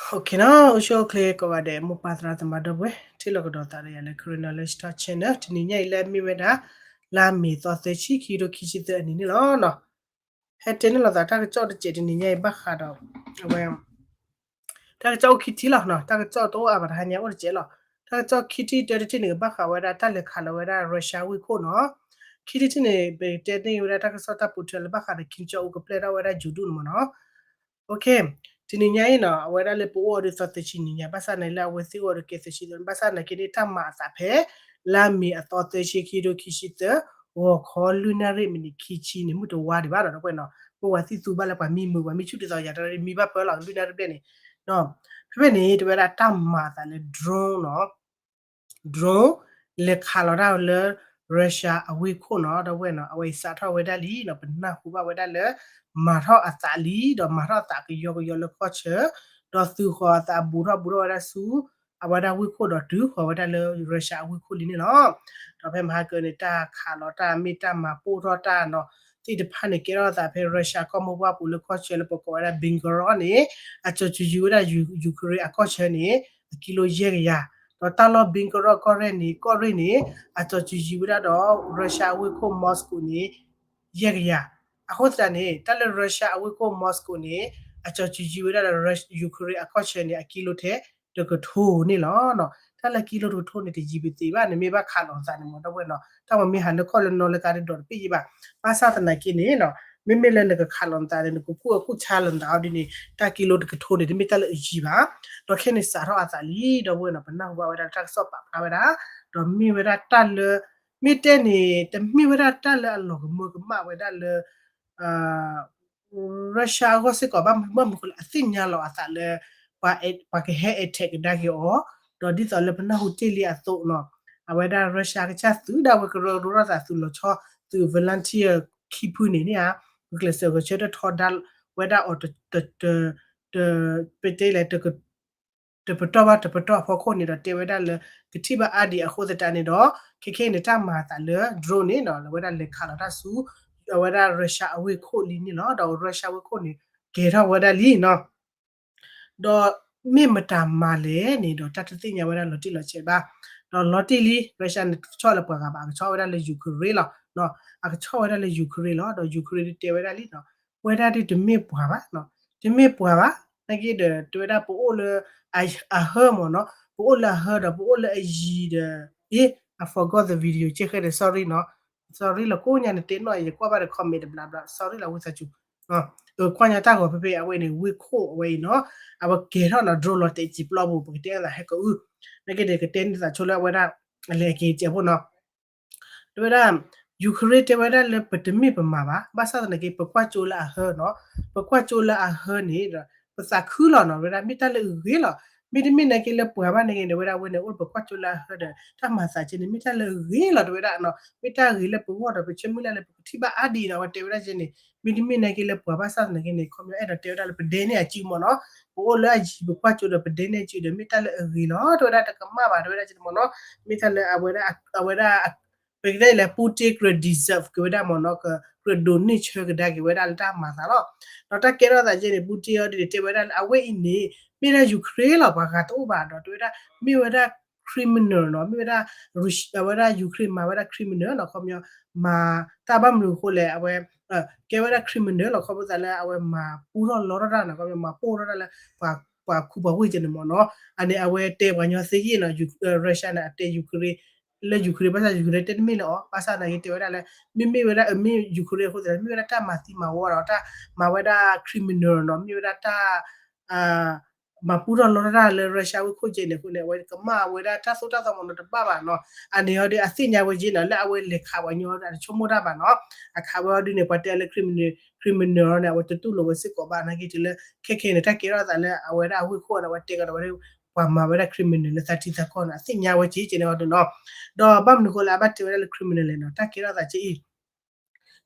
နီၤ, အိၣ်ဆူၣ်အိၣ်ချ့ကိးဂၤဒဲး မိၢ်ပၢ်သရၣ်သမါဒီပုၢ်ဝဲၢ် ထံၣ်လိာ်ကဒီးသးဒီးယၤလၢ Karen Knowledge Talk Channel တနံၤညါအံၤလၢအမ့ၢ်ဝဲဒၣ် လါမ့ၤသီသၢဆံ ခံကထိခံဆံသၢအနံၤန့ၣ်လီၤ. ဟဲတဲန့ၢ်လိာ်သးတၢ်ကစီၣ်တစဲးတနံၤညါအံၤဘၣ်ဃးဒီး အဝဲ တၢ်ကစီၣ်အိၣ်ခံထံၣ်လီၤနီၤ, တၢ်ကစီၣ်တအိၣ်အါဘၣ် တဟါညါအိၣ်တစဲးလီၤ. တၢ်ကစီၣ်ခံထံၣ်တၢတထံၣ်န့ၣ် ကဘၣ်ဃးဝဲဒၣ်တၢ်လဲၤခးလီၤဝဲဒၣ် Russia ဝ့ၢ်ခိၣ်နီၤ. ခံထံၣ်တထံၣ်န့ၣ် ပတဲန့ၢ်ဝဲဒၣ်တၢ်ကစီၣ်တၢ်ပိာ်ထွဲလၢဘၣ်ဃးဒီး Kim Jong Un ကပျဲၢ်ထီၣ်ဝဲဒၣ် ယူၤဒူၣ်န့ၣ်မ့ၢ်နီၤ. တနံၤညါအံၤနီၤ အဝဲဒၣ်လၢပအိၣ်အီၤဒ်သိးသၢဆံနံၤညါ ဘၣ်ဆၣ်သနာ်က့လၢအဝဲသ့ၣ်အိၣ်ဒီးကဲသၢဆံသၢ ဘၣ်ဆၣ်သနာ်က့န့ၣ် တၢ်မၤအသးဖဲ လါမ့ၤအသီသၢဆံ ခံကထိခံဆံသၢ ဂီၤခီလွံၢ်နၣ်ရံၣ်မံးနံးခံဆံန့ၣ် မုၢ်တဝါဒံးဘၣ်နီၤ ဒီပုၢ်ဝဲၢ်နီၤ, ပဝဲသ့ၣ်သူဘၣ်လၢပှၤမံမုာ် ပှၤမံဆူၣ်ဒ်သိးယၤတရံးမံဘၣ်ဖၢလီၤ လွံၢ်နၣ်ရံၣ်ဘျဲၣ်န့ၣ်, ဖဲဖဲန့ၣ် တဝဲဒၣ်တၢ်မၤအသးလၢ drone နီၤ drone လဲၤခးလီၤတၢ်လၢ Russia အဝ့ၢ်ခိၣ်နီၤ ဒီပုၢ်ဝဲၢ်နီၤ, အဝဲအံၤစးထီၣ်ဝဲဒၣ်လံနီၤ, ပနၢ်ဟူဘၣ်ဝဲဒၣ်လၢ မၤထီၣ်အသးလံ ဒီးမၤထီၣ်အသးကယီကယီလၢကီၢ်ဆၢ, ဒီးသုးဃီၤအသးဘူးထီၣ်ဘူးထီၣ်ဝဲဒၣ်ဆူ အဝဲဒၣ်ဝ့ၢ်ခိၣ်ဒီးတုၤဃီၤဝဲဒၣ်လၢ Russia အဝ့ၢ်ခိၣ်လံန့ၣ်လီၤ. ဒီးဖဲမဟါကၢန့ၣ် တၢ်ခးလီၤတၢ်မ့ၢ်တၢ်မၤပိၢ်ထီၣ်တၢ်နီၤ သ့ၣ်တဖၣ်န့ၣ် ကဲထီၣ်အသးဖဲ Russia ကီၢ်မိၢ်ပှၢ်ပူၤလၢကီၢ်ဆၢလၢပကိးဝဲဒၣ် Belgorod န့ၣ် အကၠီၤစုၤယံၤဝဲဒၣ် Ukraine အကီၢ်ဆၢန့ၣ် အကံလိယဲၢ်ကယၤ, ဒီးတၢ်လီၢ် Belgorod ကီၢ်ရဲၣ်န့ၣ် ကီၢ်ရဲၣ်န့ၣ် အကၠီၤစုၤယံၤဝဲဒၣ်ဒီး Russia အဝ့ၢ်ခိၣ် Moscow န့ၣ် ယဲၢ်ကယၤ, အဃိသတးန့ၣ် တၢ်လၢ Russia အဝ့ၢ်ခိၣ် Moscow န့ၣ် အကၠီၤစုၤယံၤဝဲဒၣ်ဒီး Ukraine အကီၢ်ဆၢန့ၣ် အကံလိထဲတကထိန့ၣ်လီၤ. တၢ်လၢကံလိတကထိန့ၣ် တယံၤပသ့ဘၣ်န့ၣ် မ့ၢ်ဘၣ်ခးလီၤသးန့ၣ်မ့ၢ် ဒီပုၢ်ဝဲၢ်နီၤ, တၢ်မ့ၢ်ဟးလၢခီၣ်လၢနီၤလၢကါဒီးတပ့ၢ်ယံၤဘၣ်, ဘၣ်ဆၣ်သနာ်က့န့ၣ်နီၤ မ့မ့ၢ်လၢနကခးလီၤနသးန့ၣ် နကကူၣ်အကူၣ်ဆါလီၤနသးအီၤဒ်န့ၣ် တၢ်ကံလိတကထိန့ၣ် တမ့ၢ်တၢ်လၢအယံၤဘၣ်, ဒီးခဲန့ၣ်စးထီၣ်အသးလံ ဒီပုၢ်ဝဲၢ်နီၤ, ပနၢ်ဟူဘၣ်ဝဲဒၣ်လၢတၢ်ကစီၣ်ပာ်ဖျါဝဲဒၣ်, ဒီးမ့ၢ်ဝဲဒၣ်တၢ်လၢ မ့ၢ်တဲန့ၣ် တမ့ၢ်ဝဲဒၣ်တၢ်လၢအလီၤကမၢကမၣ်ဝဲဒၣ်လၢ Russia အဂီၢ်စ့ၢ်ကီး ဘၣ်မနုၤဃိလဲၣ် အသ့ၣ်ညါလီၤအသးလၢ ပှၤကဟဲ attack ကဒါက့ၤအီၤ, ဒီးဒ်သိးလၢပနၢ်ဟူတ့ၢ်လံအသိးနီၤ, အဝဲဒၣ် Russia ကစၢ်သုးဒၣ်ဝဲကရၢကရိထီၣ်သးသုးလီၤဆီ သုး volunteer ခံဖုန့ၣ်န့ၣ်ဧါ, ပကျဲးစၢးဂဲၤဆၢထၢၣ်ထီဒါဝဲဒၣ်အီၤ ပတဲလဲၣ် တပတီၢ်ဘၣ်တပတီၢ်အဖီခိၣ်န့ၣ်ဒီး တဲဝဲဒၣ်လၢ ကထံၣ်ဘၣ်အါဒံးအဃိသတးန့ၣ်ဒီး ခဲခဲအံၤန့ၣ် တၢ်မၤအသးလၢ drone န့ၣ်နီၤ လၢဝဲဒၣ်လဲၤခးလီၤတၢ်ဆူ အဝဲဒၣ် Russia အဝ့ၢ်ခိၣ်လံန့ၣ်လီၤ. ဒီး Russia ဝ့ၢ်ခိၣ်န့ၣ် ကဲၤထီၣ်ဝဲဒၣ်လံနီၤ. ဒီးမ့ၢ်မတၤမၤလဲၣ်န့ၣ်ဒီး တၢ်တသ့ၣ်ညါဝဲဒၣ်လီၤတံၢ်လီၤဆဲးဘၣ်. ဒီးလီၤတံၢ်လံ Russia န့ၣ် တဆီၣ်လၢပှၤဂၤဘၣ်, အကဆီၣ်ဝဲဒၣ်လၢ Ukraine လီၤ. အကဆီၣ်ဝဲဒၣ်လၢ Ukraine လီၤ. ဒီး Ukraine တဲဝဲဒၣ်လံနီၤ, ဝဲဒၣ်ဒ်တမ့ၢ်ပှၤဘၣ်, တမ့ၢ်ပှၤဘၣ်, နာ်က့ဒီး တဲဝဲဒၣ်ပအိၣ်လၢ အဟၢမ့ၢ်နီၤ, ပအိၣ်လၢအဟၢဒီး ပအိၣ်လၢအယံၤဒီး အ့ I forgot the video ကဲဃဲဒီး sorry နီၤ, sorry လီၤ ကိးညါန့ၣ်တဲနီၣ် ယကွၢ်ဘၣ်ဒီး comment တဘျီဘျီ sorry လီၤ ဝံသးစူၤ ကွၢ်ညါတၢ်ဂီၤဖဲဖဲအဝဲန့ၣ် ဝ့ၢ်ခိၣ်အဝဲအံၤနီၤ, အဝဲကဲၤထီၣ်နီၤ drone လီၤတဲာ်စံာ်ပျီပူၤ ပကတဲအသးဟဲကအုၣ်, နာ်က့ဒီး ကတဲန့ၢ်သးဆိလၢအဝဲဒၣ် အလဲၤက့ၤကဲးဖိနီၤ တဲဝဲဒၣ် Ukraine တဲဝဲဒၣ်လၢပတမ့ၢ်ပမၤဘၣ်, ဘၣ်ဆၣ်သနာ်က့ ပကွၢ်ကၠိလၢအဟၢနီၤ, ပကွၢ်ကၠိလၢအဟၢန့ၣ်ဒီး ပသးခုလီၤနီၤ, ဝဲဒၣ်မ့ၢ်တၢ်လၢအဂ့ၤလီၤ, မ့တမ့ၢ်နာ်က့လၢပှၤဘၣ်နာ်က့န့ၣ် ဝဲဒၣ်ဝဲန့ၣ် အိၣ်လၢပကွၢ်ကၠိလၢအဟၢဒီး တၢ်မၤသးက့န့ၣ် မ့ၢ်တၢ်လၢအဂ့ၤလီၤ တဲဝဲဒၣ်နီၤ, မ့ၢ်တၢ်ဂ့ၤလၢပဂီၢ်ဒီး ပဆၢမုၢ်လၢ်လၢပကထံၣ်ဘၣ်အါဒံးနီၤ, အဝဲတဲဝဲဒၣ်က့န့ၣ် မ့တမ့ၢ်နာ်က့လၢပှၤဘၣ်ဆၣ်သနာ်က့န့ၣ် ခီပညီအဲၣ်ဒိးတဲဝဲဒၣ်လၢပဒဲန့ၢ်အစုမ့ၢ်နီၤ, ပအိၣ်လၢအယံၤပကွၢ်ကၠိဒီး ပဒဲန့ၢ်အစုဒီး မ့ၢ်တၢ်လၢအဂ့ၤလီၤ တဲဝဲဒၣ် တကမၣ်ဘၣ် တဲဝဲဒၣ်က့န့ၣ်မ့ၢ်နီၤ, မ့ၢ်တၢ်လၢအဝဲဒၣ် အဝဲဒၣ် ပကတဲလဲၣ် Putin ကြၢး deserve က့ၤဝဲဒၣ်မ့ၢ်နီၤ, ကြၢးဒိးန့ၢ်ဆၢကဒါက့ၤဝဲဒၣ်လၢတၢ်မၤသးလီၤ. ဒီးတၢ်ကဲထီၣ်သးက့န့ၣ် Putin အီၤဒ်န့ၣ် တဲဝဲဒၣ်လၢအဝဲအံၤန့ၣ် မ့ၢ်ဒၣ် Ukraine လီၤ ပှၤဂၤတအိၣ်ဘၣ်ဒီး တဲဝဲဒၣ် မ့ၢ်ဝဲဒၣ် criminal နီၤ, မ့ၢ်ဝဲဒၣ် အဝဲဒၣ် Ukraine မၤဝဲဒၣ် criminal နီၤ, ခီပညီ မၤတၢ်ဘၣ်မနုၤအဃိလဲၣ် အဝဲ ကဲဝဲဒၣ် criminal လီၤ, ခီဖျိသးလၢအဝဲမၤပူထီၣ်လီထီၣ်တၢ်နီၤ, ခီပညီမၤပိၢ်ထီၣ်တၢ်လၢ ပှၤခူပှၤဝ့ၢ်က့န့ၣ်မ့ၢ်နီၤ, အန့ၣ်အဝဲတဲပှၤကညီသ့ယ့ၣ်နီၤ, Russia န့ၣ် အတဲ Ukraine လၢ Ukraine ဘၣ်ဆၣ် Ukraine တဲတမ့ၢ်လၢၤအီၤ, ဘၣ်ဆၣ်သနာ်က့တဲဝဲဒၣ်လၢ မ့မ့ၢ်ဝဲဒၣ် မ့ၢ် Ukraine အဃိသတး မ့ၢ်ဝဲဒၣ်တၢ်မၤသံမၤဝီဒီး တၢ်မၤဝဲဒၣ် criminal နီၤ, မ့ၢ်ဝဲဒၣ်တၢ် မၤပူထီၣ်လီထီၣ်တၢ်လၢ Russia ဝ့ၢ်ခိၣ်က့န့ၣ်အဃိန့ၣ် အဝဲကမၣ်ဝဲဒၣ်တၢ်သိၣ်တၢ်သီမ့ၢ်နီၤတဘၣ်ဘၣ်နီၤ, အန့ၣ်အီၤဒီး အသ့ၣ်ညါဝဲက့နီၤ လၢအဝဲလဲၤခးပှၤကညီဒီး အတဆိကမိၣ်တၢ်ဘၣ်နီၤ, အခးဝဲအီၤဒ်န့ၣ် ပှၤတဲလၢ criminal နီၤန့ၣ် အဝဲတတူၢ်လိာ်ဝဲစ့ၢ်ကီးဘၣ် နာ်က့တုၤလၢ ခဲခဲန့ၣ် တၢ်ကဲထီၣ်သးလၢအဝဲဒၣ်အဝ့ၢ်ခိၣ်န့ၣ် အဝဲတဲကဒီးဝဲ ပှၤမၤဝဲဒၣ် criminal လၢသးထံသးကီၢ်န့ၣ် အသ့ၣ်ညါဝဲက့က့န့ၣ်အီၤဒ်နီၤ, ဒီးဘၣ်မနုၤဃိလၢအဘၣ်တဲဝဲဒၣ်လၢ criminal လဲၣ်နီၤ, တၢ်ကဲထီၣ်သးက့အံၤ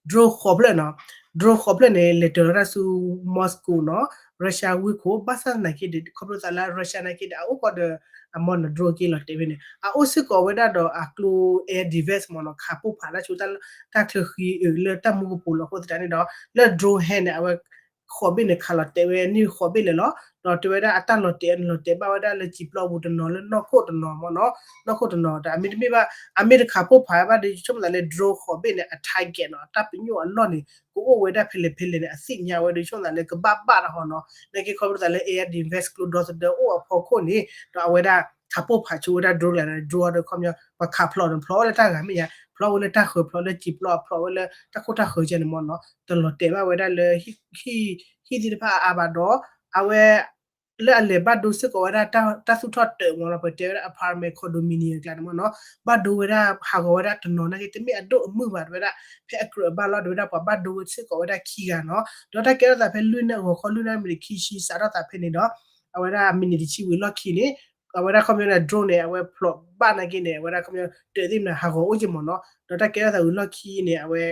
drone ဃိးဖျၢၣ်နီၤ, drone ဃိးဖျၢၣ်န့ၣ် လဲၤတၢၤလီၤတၢ်ဆူ Moscow နီၤ, Russia ဝ့ၢ်ခိၣ်, ဘၣ်ဆၣ်သနာ်က့ဒီး ခီဖျိသးလၢ Russia နာ်က့ဒီး အအိၣ်ကီးဒီး အမ့ၢ်နီၤ drone က့လီၤတဲာ်ဖဲန့ၣ် အအိၣ်စ့ၢ်ကီးဝဲဒၣ်ဒီးအကျိ air defense မ့ၢ်နီၤ, ခးပိၢ်ဖးတၢ်ဆိ တၢ်ချၢဃံ လၢတၢ်မူကပိာ်လီၤအဃိသတးန့ၣ်ဒီး လၢ drone ဟဲန့ၣ် အဝဲ ဃိးဘ့ၣ်န့ၣ် ခးလီၤတဲာ်ဝဲန့ၢ်ဃိးဘ့ၣ်လၢာ်လီၤ. ဒီးတဲဝဲဒၣ်အတၢ်လီၤတဲာ်န့ၣ် လီၤတဲာ်ဘၣ်ဝဲဒၣ်လၢစံာ်ပျီပူၤတနီၤလၢနီၢ်ခိၣ်တနီၤမ့ၢ်နီၤ, နီၢ်ခိၣ်တနီၤ ဒီးအမ့တမ့ၢ်ဘၣ် အမ့ၢ်တခးပိၢ်ဖးဘၣ်ဒီး ယဆိကမိၣ်သးလၢ drone ဃိးဘ့ၣ်န့ၣ် အ target နီၤ, အတၢ်ပညိၣ်အလီၢ်န့ၣ် ကအိၣ်ဝဲဒၣ်ဖဲလဲၣ်ဖဲလဲၣ်န့ၣ် အသ့ၣ်ညါဝဲဒီး ယဆိကမိၣ်သးလၢကဘၣ်ဘၣ်တၢ်ဟီနီၤ, နာ်က့ခီဖျိသးလၢ air defense ကျိဒီသဒၢအိၣ်အဖီခိၣ်န့ၣ် ဒီးအဝဲဒၣ် ခးပိၢ်ဖးဆိဝဲဒၣ် drone လဲၣ် drone ဒီးခီပညီ ပှၤခးဖျိးန့ၣ် ဖျိးဝဲလၢတၢ်ဂၤမ့ၢ်ယါ, ဖျိးဝဲလၢတၢ်ဃၢၤ ဖျိးလၢစံာ်ပျီ ဖျိးဝဲလၢတၢ်ခိၣ်တၢ်ဃၢၤကဲန့ၣ်မ့ၢ်နီၤ, တလီၤတဲာ်ဘၣ်ဝဲဒၣ်လၢ ဟံၣ်သ့ၣ်တဖၣ်အါအါဘၣ်ဒီး အဝဲ လၢအလဲၤဘၣ်ဒိစ့ၢ်ကီးဝဲဒၣ်တၢ်သူၣ်ထီၣ်တၢးမ့ၢ်နီၤ, ပတဲဝဲဒၣ် apartment condominium အကျါန့ၣ်မ့ၢ်နီၤ, ဘၣ်ဒိဝဲဒၣ် ဟးဂီၤဝဲဒၣ်တနီၤနာ်က့ တမ့ၢ်အဒိၣ်အမုၢ်ဘၣ် တဲဝဲဒၣ် ဖဲအကြၢးအဘၣ်လီၤ တဲဝဲဒၣ် ပှၤဘၣ်ဒိဝဲစ့ၢ်ကီးဝဲဒၣ်ခံဂၤနီၤ, ဒီးတၢ်ကဲထီၣ်သးဖဲလွံၢ်နၣ်ရံၣ် ဂီၤခီလွံၢ်နၣ်ရံၣ်မံးနံးခံဆံ စးထီၣ်သးဖဲန့ၣ်ဒီး အဝဲဒၣ်မံးနံးတဆံဝံၤလီၢ်ခံန့ၣ် အဝဲဒၣ်ခီပညီန့ၣ် drone န့ၣ် အဝဲဖျိးဘၣ်နာ်က့န့ၣ် အဝဲဒၣ်ခီပညီ တၢးသ့ၣ်မနုၤ ဟးဂီၤအိၣ်က့မ့ၢ်နီၤ, ဒီးတၢ်ကဲထီၣ်သးဝံၤလီၢ်ခံန့ၣ် အဝဲ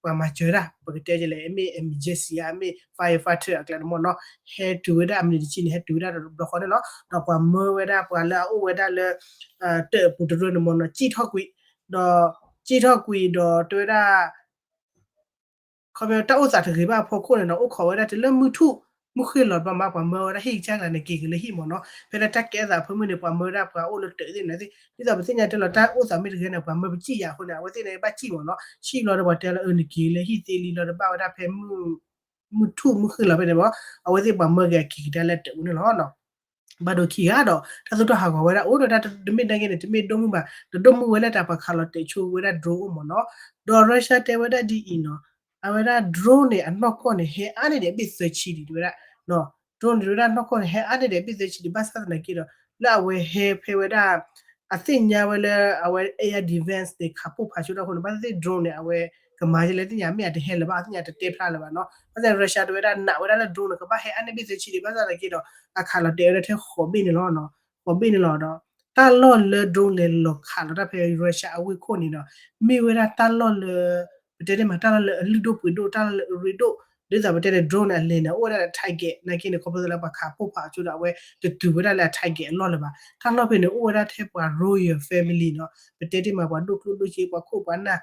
ပှၤမၤစၢၤဒၣ် ပကတဲကလဲၣ် အမ့ၢ် emergency ဧါ အမ့ၢ် firefighter အကျါန့ၣ်မ့ၢ်နီၤ, ဟဲတုၤဝဲဒၣ်အမံးနံးတဆံန့ၣ် ဟဲတုၤဝဲဒၣ်တဘျီဃီန့ၣ်လီၤ, ဒီးပှၤမၢဝဲဒၣ်ပှၤလၢအအိၣ်ဝဲဒၣ်လၢ တၢးအပူၤတရၢန့ၣ်မ့ၢ်နီၤ စံၣ်ထီၣ်ကွံာ်, ဒီးစံၣ်ထီၣ်ကွံာ်ဒီးတဲဝဲဒၣ် ခီပညီတၢ်အိၣ်သးတဂ့ၤဘၣ်အဖီခိၣ်န့ၣ်ဒီး အိၣ်ခိးဝဲဒၣ်တုၤလၢမုၢ်ထူၣ်မုၢ်ဃ့ၢ်လီၤတဘျီမး ပှၤမၢဝဲဒၣ်ဟံၣ်ကစၢ်ကျါန့ၣ် က့ၤက့ၤလၢဟံၣ်မ့ၢ်နီၤ, ဖဲလၢတၢ်ကဲထီၣ်သးဖဲမုၢ်န့ၣ် ပှၤမၢဝဲဒၣ်ပှၤအိၣ်လၢတၢးသ့ၣ်န့ၣ် ဒ်သိးပသ့ၣ်ညါတဲလီၤ တၢ်အိၣ်သးမ့ၢ်တဂ့ၤန့ၣ် ပှၤမၢပစံၣ်ယၤအဃိန့ၣ် အဝဲသ့ၣ်န့ၣ်ဘၣ်စံၣ်မ့ၢ်နီၤ, စံၣ်လီၤဒီးပှၤတဲလီၤ အၢ နက့ၤလၢဟံၣ်သ့လံလီၤဒီးဘၣ်ဝဲဒၣ်ဖဲ မုၢ်ထူၣ်မုၢ်ဃ့ၢ်လီၤဖဲန့ၣ်မ့ၢ် အဝဲသ့ၣ်ပှၤမၢက့ၤအက့ၤကဒါလၢတၢးအူန့ၣ်လီၤ. ဘၣ်ဒိခံဂၤဒီး တၢ်သူၣ်ထီၣ်ဟးဂီၤဝဲဒၣ်အိၣ်ဒီးတၢ်တမ့ၢ်နာ်က့န့ၣ် တမ့ၢ်ဒိၣ်မုၢ်ဘၣ် တဒိၣ်မုၢ်ဝဲလၢတၢ်ပှၤခးလီၤတဲာ်ဆိဝဲဒၣ် drone အိၣ်မ့ၢ်နီၤ, ဒီး Russia တဲဝဲဒၣ်ဒ်အံၤနီၤ, အဝဲဒၣ် drone န့ၣ် အနီၢ်ကီၢ်န့ၣ် ဟဲအါန့ၢ်ဒံးအဘ့ၣ်သၢဆံဒံး တဲဝဲဒၣ် drone န့ၣ် တဲဝဲဒၣ်နီၢ်ကီၢ်န့ၣ် ဟဲအါန့ၢ်ဒံးအဘ့ၣ်သၢဆံဒံး ဘၣ်ဆၣ်သနာ်က့ဒီး လၢအဝဲဟဲဖဲဝဲဒၣ် အသ့ၣ်ညါဝဲလၢအဝဲ air defense န့ၣ် ခးပိၢ်ဖးဆိတၢ်အဃိန့ၣ် ဘၣ်သ့ၣ်သ့ၣ် drone န့ၣ် အဝဲကမၤဒ်လဲၣ်သ့ၣ်ညါ မ့ၢ်အတဟဲလၢၤဘၣ် အသ့ၣ်ညါတတဲဖျါလၢၤဘၣ်နီၤ, ဘၣ်ဆၣ် Russia တဲဝဲဒၣ်နာ်ဝဲဒၣ်လၢ drone န့ၣ် ကဘၣ်ဟဲအါန့ၢ်ဘ့ၣ်သၢဆံဒံး ဘၣ်ဆၣ်သနာ်က့ဒီး အခးလီၤတဲာ်ဝဲဒၣ်ထဲဃိးဘ့ၣ်န့ၣ်လီၤ, ဃိးဘ့ၣ်န့ၣ်လီၤဒီး တၢ်လီၢ်လၢ drone လဲၤလီၤခးလီၤတၢ်ဖဲ Russia အဝ့ၢ်ခိၣ်န့ၣ်ဒီး မ့ၢ်ဝဲဒၣ်တၢ်လီၢ်လၢ ပတဲန့ၣ်မး တၢ်လီၢ်လၢအလုၢ်ဒိၣ်ပှ့ၤဒိၣ် တၢ်လီၢ်လၢအရ့ဒိၣ် ဒ်သိးပတဲန့ၣ် drone န့ၣ် အလဲၤန့ၣ် အိၣ်ဝဲဒၣ်လၢ target နာ်က့န့ၣ် ခီဖျိလၢပှၤခးပိၢ်ဖးအီၤဆိဒီး အဝဲတတုၤဝဲဒၣ်လၢအ target အလီၢ်လၢၤဘၣ်. တၢ်လီၢ်ဖဲန့ၣ် အိၣ်ဝဲဒၣ်ထဲပှၤ royal family နီၤ, ပတဲတ့ၢ်မး ပှၤဒိၣ်ကျိၣ်ဒိၣ်စ့ ပှၤခိၣ်ပှၤနၢ်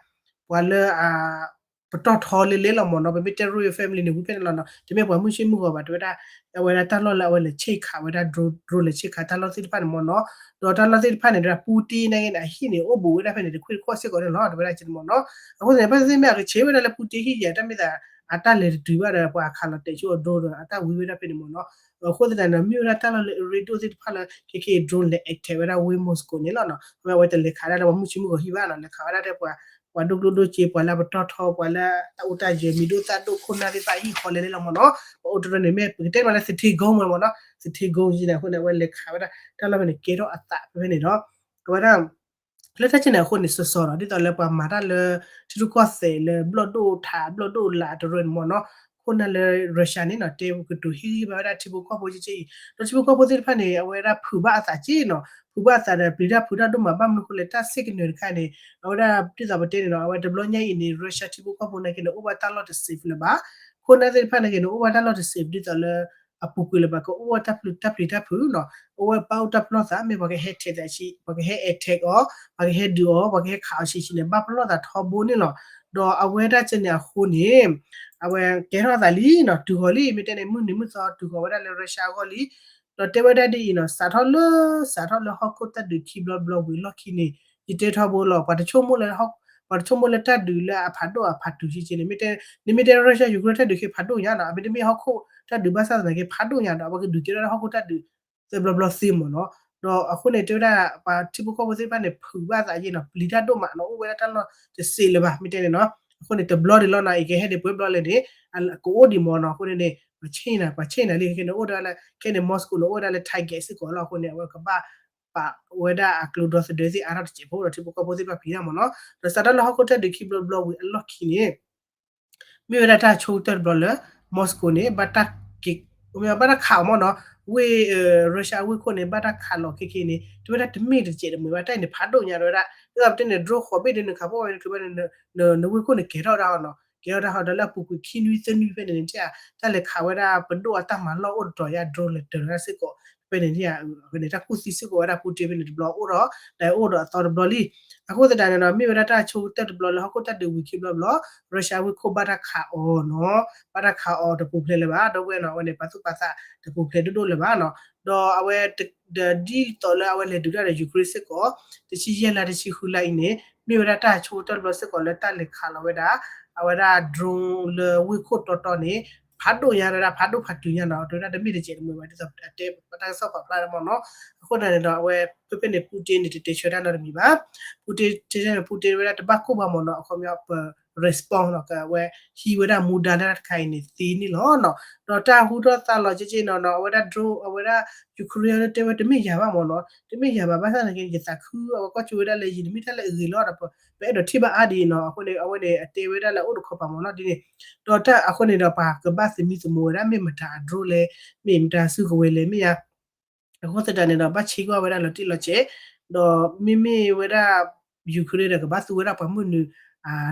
ပှၤလၢ ပတီၢ်ထီလဲလဲလီၤမ့ၢ်နီၤ, ပမ့ၢ်တဲ royal family န့ၣ် ဝံၤဖဲန့ၣ်လီၤနီၤ, တမ့ၢ်ပှၤမုၢ်ဆ့ၣ်မုၢ်ဂီၤဘၣ် တဲဝဲဒၣ် အဝဲဒၣ်တၢ်လီၢ်လၢအဝဲလဲၤဆ့ၣ်ခးဝဲဒၣ် drone လဲၤဆ့ၣ်ခးတၢ်လီၢ်သ့ၣ်တဖၣ်န့ၣ်မ့ၢ်နီၤ, ဒီးတၢ်လီၢ်သ့ၣ်တဖၣ်န့ၣ် တဲဝဲဒၣ် Putin နာ်က့န့ၣ် အဟံၣ်န့ၣ် အိၣ်ဘူးဝဲဒၣ်ဖဲန့ၣ် တခွ့ၣ်တခီၣ်စ့ၢ်ကီးန့ၣ်လီၤ တဲဝဲဒၣ်က့န့ၣ်မ့ၢ်နီၤ. အဃိသတးန့ၣ် ဘၣ်သ့ၣ်သ့ၣ်မ့ၢ်အကဆ့ၣ်ဝဲဒၣ်လၢ Putin ဟံၣ်ယၤ တၢ်မ့ၢ်သး အတၢ်လဲၤတတုၤဘၣ်ဒီး ပှၤခးလီၤတဲာ်ဆိအ drone ဒီး အတၢ်ဝံဝဲဒၣ်ဖဲန့ၣ်မ့ၢ်နီၤ. အဃိသတးန့ၣ် မ့ၢ်ဝဲဒၣ်တၢ်လီၢ်လၢအရ့ဒိၣ်သ့ၣ်တဖၣ်လၢ ခဲက့ drone လဲၤ attack ဝဲဒၣ်ဝ့ၢ် Moscow န့ၣ်လီၤနီၤ. အဝဲတလဲၤခးဒၣ်လၢပှၤမုၢ်ဆ့ၣ်မုၢ်ဂီၤဟံၣ်ဘၣ်နီၤ, လဲၤခးဝဲဒၣ်ထဲပှၤ ပှၤဒိၣ်ကျိၣ်ဒိၣ်စ့ ပှၤလၢအပတီၢ်ထီ ပှၤလၢတၢ်အိၣ်တၢ်ယၢၤ မံၤဒိၣ်သၣ်ဒိၣ်ခိၣ်နၢ်သ့ၣ်တဖၣ်အဟံၣ်ဃီလဲလဲလီၤမ့ၢ်နီၤ. ပအိၣ်တရၢန့ၣ် မ့ၢ်ပကတဲမးလၢ သထ့ကိမ့ၢ်မ့ၢ်နီၤ, သထ့ကိန့ၣ်အဃိန့ၣ် အဝဲလဲၤခးဝဲဒၣ် တၢ်လီၢ်ဖဲန့ၣ် ကဲထီၣ်အသးဖဲဖဲန့ၣ်ဒီး အဝဲဒၣ် လၢတၢ်ကဲန့ၣ်အဃိန့ၣ် စီၤစီၤဒီး ဒ်သိးလၢပှၤမၤတၢ်လၢ ထံရူၢ်ကီၢ်သဲးလၢ ဘျီၣ်ဒိၣ်ထး ဘျီၣ်ဒိၣ်လးတရၢန့ၣ်မ့ၢ်နီၤ, ခိၣ်နၢ်လၢ Russia န့ၣ်နီၤ တဲကတိၤဟ့ၣ်ဂံၢ်ဘါဝဲဒၣ်ထံဖိကီၢ်ဖိက့က့အံၤ, ဒီးထံဖိကီၢ်ဖိသ့ၣ်တဖၣ်န့ၣ် အဝဲဒၣ်ဖုးဘၣ်အသးက့နီၤ, ဖုးဘၣ်အသးဒီးပျံၤတၢ်ဖုးတၢ်ဒိၣ်မး ဘၣ်မနုၤအဃိလဲၣ် တၢ်စ့ၢ်ကနၢၤတခါန့ၣ် အဝဲဒၣ်ဒ်သိးပတဲန့ၣ်နီၤ အဝဲတဘျီညါအံၤန့ၣ် Russia ထံဖိကီၢ်ဖိနာ်က့န့ၣ် အိၣ်ဘၣ်တၢ်လီၢ်တ safe လၢၤဘၣ်, ခိၣ်နၢ်သ့ၣ်တဖၣ်နာ်က့န့ၣ် အိၣ်ဘၣ်တၢ်လီၢ်တ safe ဒ်သိးလၢ အပူၤကွံာ်လၢၤဘၣ် ကအိၣ်တၢ်ပျံၤတၢ်ဖုးနီၤ, အိၣ်ဝဲပၢ်အိၣ်တၢ်ပလီၢ်သး မ့ၢ်ပှၤကဟဲထဲးသးဆံး ပှၤကဟဲ attack အီၤ ပှၤကဟဲဒုးအီၤ ပှၤကဟဲခးအီၤဆံးဆံးန့ၣ် ဘၣ်ပလီၢ်သးထီဘိန့ၣ်လီၤ. ဒီးအဝဲဒၣ်ကဲန့ၣ်အဃိန့ၣ် အဝဲကဲထီၣ်သးလံနီၤ တုၤဃီၤလံ မ့ၢ်တဲန့ၣ် မုၢ်နံၤမုၢ်သီတုၤဃီၤဝဲဒၣ်လၢ Russia အဂီၢ်လံ ဒီးတဲဝဲဒၣ်ဒ်အံၤနီၤ စးထီၣ်လၢ စးထီၣ်လၢဟီၣ်ခိၣ်တၢ်ဒုးခံဘျီတဘျီဝံၤလီၢ်ခံန့ၣ် ယတဲထီဘိလီၤ ပှၤတဆိကမိၣ်လၢ ပှၤတဆိကမိၣ်လၢတၢ်ဒုးလၢအဖးဒိၣ်အဖးတုၤဆံးဆံးန့ၣ် မ့ၢ်တဲ နမ့ၢ်တဲ Russia Ukraine တၢ်ဒုးခဲဖးဒိၣ်ညါနီၤ အမ့တမ့ၢ်ဟီၣ်ခိၣ်တၢ်ဒုးဘၣ်ဆၣ်သနာ်က့ဖးဒိၣ်ညါဒီး အဝဲကဒုးကဲထီၣ်လၢဟီၣ်ခိၣ်တၢ်ဒုး သၢဘျီဘျီသ့မ့ၢ်နီၤ. ဒီးအဃိန့ၣ် တဲဝဲဒၣ် ပှၤထံဖိကီၢ်ဖိသ့ၣ်တဖၣ်န့ၣ် ဖုးဘၣ်သးယ့ၢ်နီၤ ပျံၤတၢ်ဒိၣ်မးနီၤ အိၣ်ဝဲဒၣ်တၢ်လီၢ်တစ့းလၢၤဘၣ် မ့ၢ်တဲန့ၣ်နီၤ. အဃိန့ၣ် တဘျီဒံးလီၤနီၤ အံၤကဟဲဒံးပှဲၤဘျီလဲၣ်န့ၣ် ကအိၣ်ဒံးမ့ၢ်နီၤ. အဃိန့ၣ်န့ၣ် ပှၤဆ့ၣ်နီၤ ပှၤဆ့ၣ်နီၤလံ ခဲန့ၣ် အိၣ်ဒၣ်လၢ ခဲန့ၣ် Moscow န့ၣ် အိၣ်ဝဲဒၣ်လၢ target စ့ၢ်ကီးလီၤ. အဃိန့ၣ် အဝဲကဘၣ်ပာ်ဝဲဒၣ်အကျိဒီသဒၢသ့ၣ်အါထီၣ်တစဲးဖိဒီး ထံဖိကီၢ်ဖိသ့ၣ်တဖၣ်ပျံၤတၢ်မ့ၢ်နီၤ. ဒီးစးထီၣ်လၢဟီၣ်ခိၣ်တၢ်ဒုးခံဘျီဘျီဝံၤအလီၢ်ခံန့ၣ် မ့ၢ်ဝဲဒၣ်တၢ်ဆိကတၢၢ်တဘျီလၢ Moscow န့ၣ် ဘၣ်တၢ်က့ၤ ဘၣ်တၢ်ခးအီၤမ့ၢ်နီၤ, ဝ့ၢ် Russia အဝ့ၢ်ခိၣ်န့ၣ် ဘၣ်တၢ်ခးလီၤခဲခဲန့ၣ် တဲဝဲဒၣ်တမ့ၢ်တစဲးတမှဲၤဘၣ် တၢ်အံၤန့ၣ် ဖးဒိၣ်ညါ တဲဝဲဒၣ် ဒ်သိးပတဲန့ၣ် drone ဃိးဘ့ၣ်ဒ်န့ၣ်ခးပိၢ်ဝဲန့ၣ် တဲဝဲဒၣ် နဝ့ၢ်ခိၣ်န့ၣ် ကဲၤထီၣ်ဒၣ်အီၤနီၤ, ကဲၤထီၣ်ဒၣ်အီၤဒီးလၢအပူၤကွံာ်ခံနွံသၢနွံဖဲန့ၣ်န့ၣ် တၢ်လဲၤခးဝဲဒၣ်ပဒိၣ်အတၢ်မၤလီၢ်အိၣ်တတီၤယါ drone လဲၤတၢၤဝဲဒၣ်စ့ၢ်ကီး ဖဲန့ၣ် ဖဲန့ၣ် တၢ်ကူၣ်သံစ့ၢ်ကီးဝဲဒၣ် Putin ဖဲန့ၣ်တဘျီအိၣ်ဒီး ဒီးအိၣ်ဒီးအသီတဘျီလံ. အဃိသတးန့ၣ်ဒီး မ့ၢ်ဝဲဒၣ်တၢ်ဆိကတၢၢ်တဘျီလၢဟီၣ်ခိၣ်တၢ်ဒုးဝံၤခံဘျီဘျီ Russia ဝ့ၢ်ခိၣ်ဘၣ်တၢ်ခးအီၤနီၤ, ဘၣ်တၢ်ခးအီၤတပူၤဖျဲးလၢၤဘၣ်, ဒီပုၢ်ဝဲၢ်နီၤ အဝဲန့ၣ် ပာ်သူၣ်ပာ်သးတပူၤဖျဲးဒိၣ်ဒိၣ်လၢၤဘၣ်နီၤ. ဒီးအဝဲ ဒီးဒ်သိးလၢအဝဲလဲၤဒုးတၢ်ဒီး Ukraine စ့ၢ်ကီး တဆံယဲၢ်လါတဆံဃုလါအံၤန့ၣ် မ့ၢ်ဝဲဒၣ်တၢ်ဆိကတၢၢ်တဘျီစ့ၢ်ကီးလၢတၢ်လဲၤခးလီၤဝဲဒၣ် အဝဲဒၣ် drone လၢဝ့ၢ်ခိၣ်တီတီန့ၣ် ဖးဒိၣ်ညါဝဲဒၣ် ဖးဒိၣ်ဖးတုၤညါနီၤ, တဲဝဲဒၣ်တမ့ၢ်တစဲးတမှဲၤဘၣ် ဒ်သိးအတဲပတၢ်ကစီၣ်ပာ်ဖျါမ့ၢ်နီၤ. အဃိသတးန့ၣ်ဒီး အဝဲဖဲဖဲန့ၣ် Putin န့ၣ် တတဲဆၢတၢ်နီတမံၤဘၣ်. Putin တဲဆၢန့ၣ် Putin ဝဲဒၣ်တဘၣ်ကိၢ်ဘၣ်မ့ၢ်နီၤ, အခီပညီပ respond နီၤ ကဝဲဟံးဝဲဒၣ်မူဒါလၢတၢ်တခါအံၤန့ၣ်သ့န့ၣ်လီၤနီၤ. ဒီးတၢ်ဟူထီၣ်သါလီၤက့က့နီၤနီၤ အဝဲဒၣ် drone အဝဲဒၣ် Ukraine တဲဝဲတမ့ၢ်ယၤဘၣ်မ့ၢ်နီၤ, တမ့ၢ်ယၤဘၣ် ဘၣ်ဆၣ်သနာ်က့ ယသးခု အဝဲကွၢ်ကၠိဝဲဒၣ်လၢ ယတမ့ၢ်တၢ်လၢအဂ့ၤလီၤဒီး ပအဲၣ်ဒိးထံၣ်ဘၣ်အါဒ်အံၤနီၤ. အဃိန့ၣ် အဝဲန့ၣ် အတဲဝဲဒၣ်လၢအအိၣ်တခီပၤမ့ၢ်နီၤ ဒ်န့ၣ်. ဒီးတၢ်အဃိန့ၣ်ဒီး ပှၤကဘၣ်သမံသမိးဝဲဒၣ် မ့ၢ်မတၤအ drone လဲၣ်, မ့ၢ်မတၤစုကဝဲၤလဲၣ် မ့ၢ်ဧါ. အဃိသတးန့ၣ်ဒီး ဘၣ်ဆှံကွၢ်ဝဲဒၣ်လီၤတံၢ်လီၤဆဲး, ဒီးမ့မ့ၢ်ဝဲဒၣ် Ukraine ဒီး ကဘၣ်သူဝဲဒၣ်ပှၤမုၢ်နုာ်